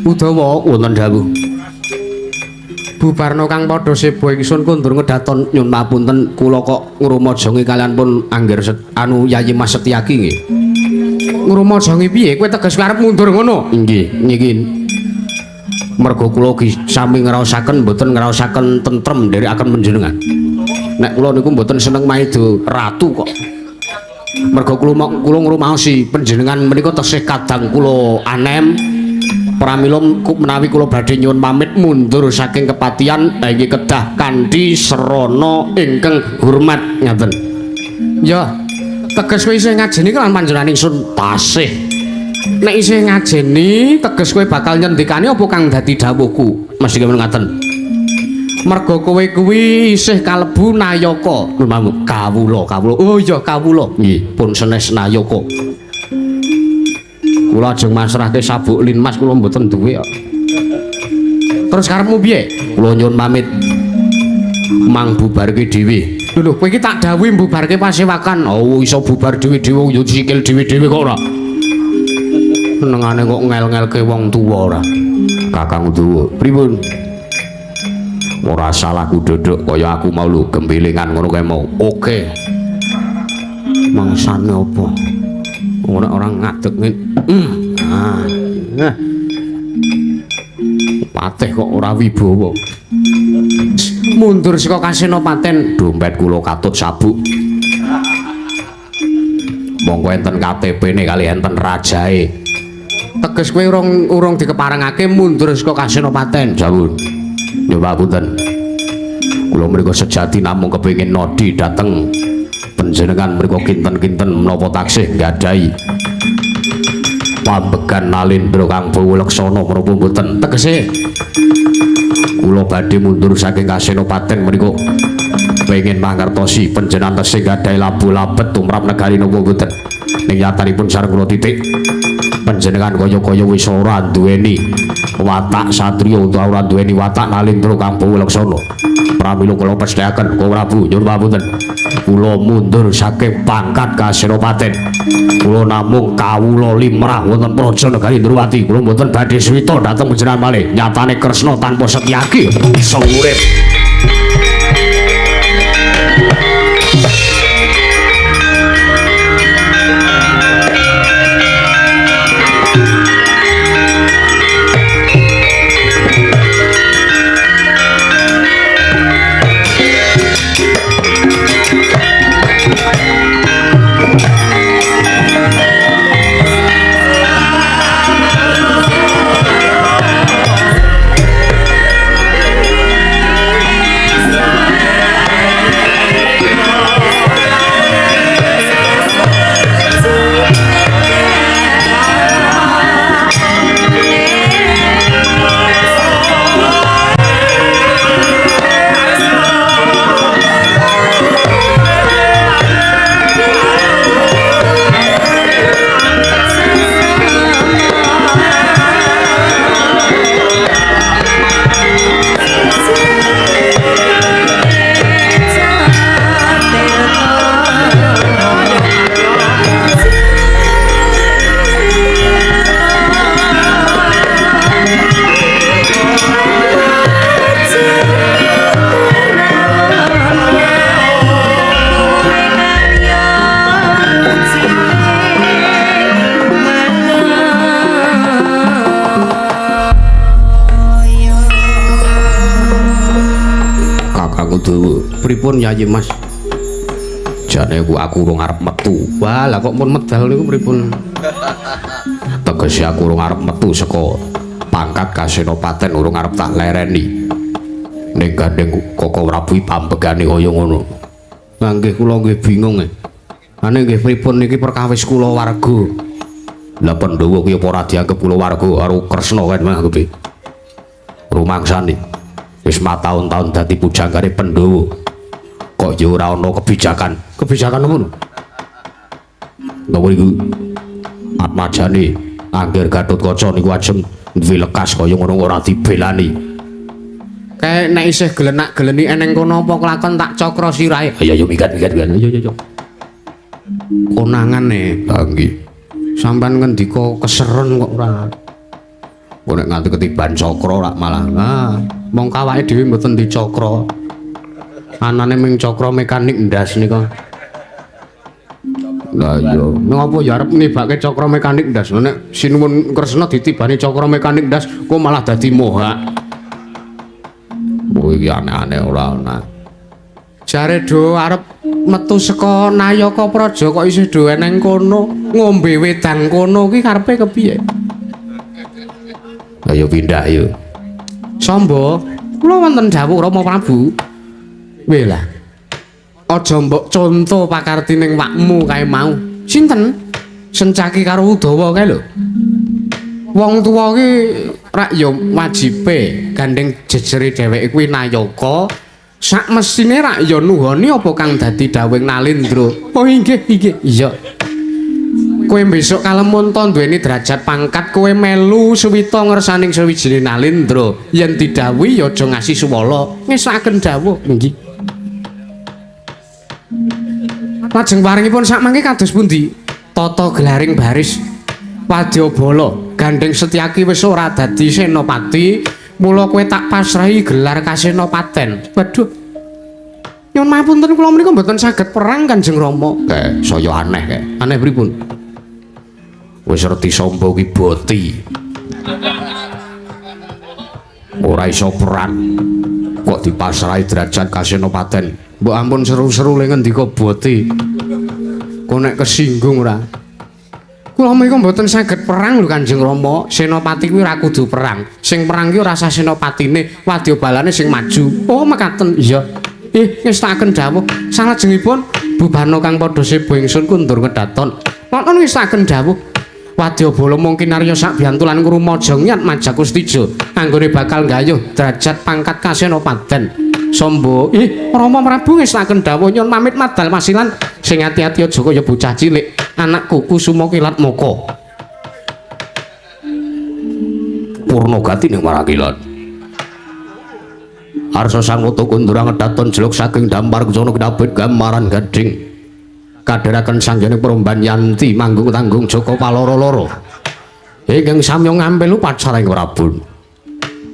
D: Udawa
C: wonten dawuh.
D: Bubarno kang padha sebo ingsun kondur ngedaton.
C: Nyun papunten kula kok ngrumajangi kalian pun angger anu Yayi Mas Setyaki nggih.
D: Ngrumajangi piye? Kowe teges arep mundur ngono?
C: Nggih, niki merga kula sami ngraosaken mboten ngraosaken tentrem nderekaken panjenengan. Nek kula niku mboten seneng maida ratu kok. Merga kula ngrumaosi panjenengan menika tesih kadang kula anem. Pramila menawi kula badhe nyuwun pamit mundur saking kepatihan inggih kedah kanthi srana ingkang hormat ngaten.
D: Ya, teges kowe isih ngajeni lan panjenengan ingsun
C: tasih.
D: Nek isih ngajeni teges kowe bakal nyendikani apa kang dadi dawuhku?
C: Mesti kemawon ngaten.
D: Merga kowe kuwi isih kalebu nayaka.
C: Kawula, kawula.
D: Oh iya, kawula.
C: Nggih, pun senes nayaka. Kula ajeng masrahke sabuk linmas kula mboten duwe kok.
D: Terus karepmu piye?
C: Kula nyuwun pamit. Mang bubarke dhewe.
D: Lho, kowe iki tak dawuhi mbubarke pasewakan.
C: Oh, iso bubar dhewe-dhewe yo sikil dhewe-dhewe kok ora. Senengane kok ngel-ngelke wong tuwa ora. Kakang Udawa, pripun? Ora salah ku dodok kaya aku mau lho gembelengan ngono kae mau. Oke. Mangsane apa? Ora orang ngadeg ngene. Ah. Patih kok ora wibawa.
D: Mundur saka Kasenopaten.
C: Dompet kula katut sabuk. Monggo enten KTP-ne kali enten rajae.
D: Teges kowe urung dikeparengake mundur saka Kasenopaten.
C: Sampun. Nyoba punten. Kula mriku sejati namung kepengin nodi dhateng panjenengan mriku kinten-kinten menapa taksih nggadahi pambegan Nalendra kang bawa leksana menapa mboten.
D: Tegese
C: kula badhe mundur saking Kasenopaten mriku pengin mangertosi panjenengan tesih nggadahi labu labet tumrap negari napa mboten. Ning nyatanipun sareng kula titik panjenengan kaya-kaya wis ora duweni watak satriya utawa ora duweni watak Nalendra kang bawa leksana. Pramila kula pesthekaken Kang Prabu nyuwun pamunten. Kula mundur saking pangkat Kasenopaten. Kula namung kawula limrah wonten Praja Negari Ndrawati. Kula mboten badhe swita dhateng panjenengan malih. Nyatane Kresna tanpa Setyaki iso urip. Udawa. Pripun Yayi Mas? Jane ku aku urung arep metu. Wah, lah kok pun medal niku pripun? Tegese aku urung arep metu saka pangkat kasenopaten, urung arep tak lereni. Ning gandeng Koko Prabu pambegane kaya ngono. Lah nggih kula nggih bingung e. Ane nggih pripun niki perkawis kula warga. Lah Pandhawa ki apa ora dianggep kula warga karo Kresna kan manggepe. Rumangsane wis mataun-taun dadi pujanggane Pandhawa. Kok ya ora ana kebijakan. Kebijakan apa lho? Napa niku? Atmajane Angger Gatotkaca niku ajeng duwe lekas kaya ngono ora dibelani. Kae nek isih gelenak-geleni eneng kono apa kelakon tak cakra sirahe. Ayo ayo minggat minggat minggat. Ayo ayo. Konangan e. Lah nggih. Sampeyan ngendika keseren kok ora. Kok nek nganti ketiban cakra rak malah. Ah, mong kawake dhewe mboten dicakra. Anane ming cakra mekanik ndas nika. Lah iya, ngapa ya arep nibake cakra mekanik ndas. Nek sinuwun Kresna ditibani cakra mekanik ndas, kok malah dadi mohak. Oh iki aneh-aneh ora ana. Jare do arep metu saka Nayaka Praja kok isih do eneng kono, ngombe wedang kono ki karepe kepiye? Ayo pindah yo. Samba, kula wonten dawuh Rama Prabu. Weh lah. Aja mbok conto pakarti ning wakmu kae mau. Sinten? Sencaki karo Udawa kae lho. Wong tuwa ki rak ya wajibe gandeng jejere dheweke kuwi Nayaka. Sak mesine rak ya nuhoni apa kang dadi dawuhing Nalendra. Oh inggih inggih. Iya. Kowe besok kalemunta duweni derajat pangkat kowe melu suwita ngersaning sawijine Nalendra. Yen didhawuhi ya aja ngasi suwala. Ngesakaken dawuh. Nggih. Lajeng paringipun sak mangke kados pundi? Tata gelaring baris wadyabala gandeng Setyaki wis ora dadi senopati, mula kowe tak pasrahi gelar kasenopaten. Waduh. Nyuwun mapunten kula menika mboten saged perang Kanjeng Rama. Kae saya aneh kae. Aneh pripun? Wis reti Samba ki boti. Ora iso perang. Kok dipasrahi derajat kasenopaten? Mbok ampun seru-seru le ngendika boti. Kok nek kesinggung ora? Kula menika mboten saged perang lho Kanjeng Rama. Senopati kuwi ora kudu perang. Sing perang ki ora sah senopatine, wadyabalane sing maju. Oh mekaten. Iya. Ngestakaken dawuh. Salajengipun bubana kang padha sebo ingsun kundur kedaton. Wonten ngestakaken dawuh. Wadyabala mung kinarya sak biyantu lan ngrumaja ngiat Majakustija anggone bakal nggayuh derajat pangkat kasenopaten. Samba, Rama Prabu ngestakaken dawuh nyuwun pamit madal masilan sing ati-ati aja kaya bocah cilik. Anakku Kusuma Kilat Moko. Purna gati ning Marakilan. Arsa sanguta kundura ngedaton jeluk saking dampar kencana kinabet gamaran gading. Kadheraken sangjane Peromban Yanti manggung tanggung Joko Paloro-loro. Ingkang samya ngampil upacara ing Prabun.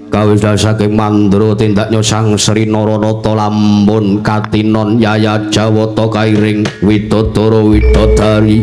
C: Kawis saking mandra tindaknya Sang Sri Naranata lampun katinon Yaya Jawata kairing widodara widodari.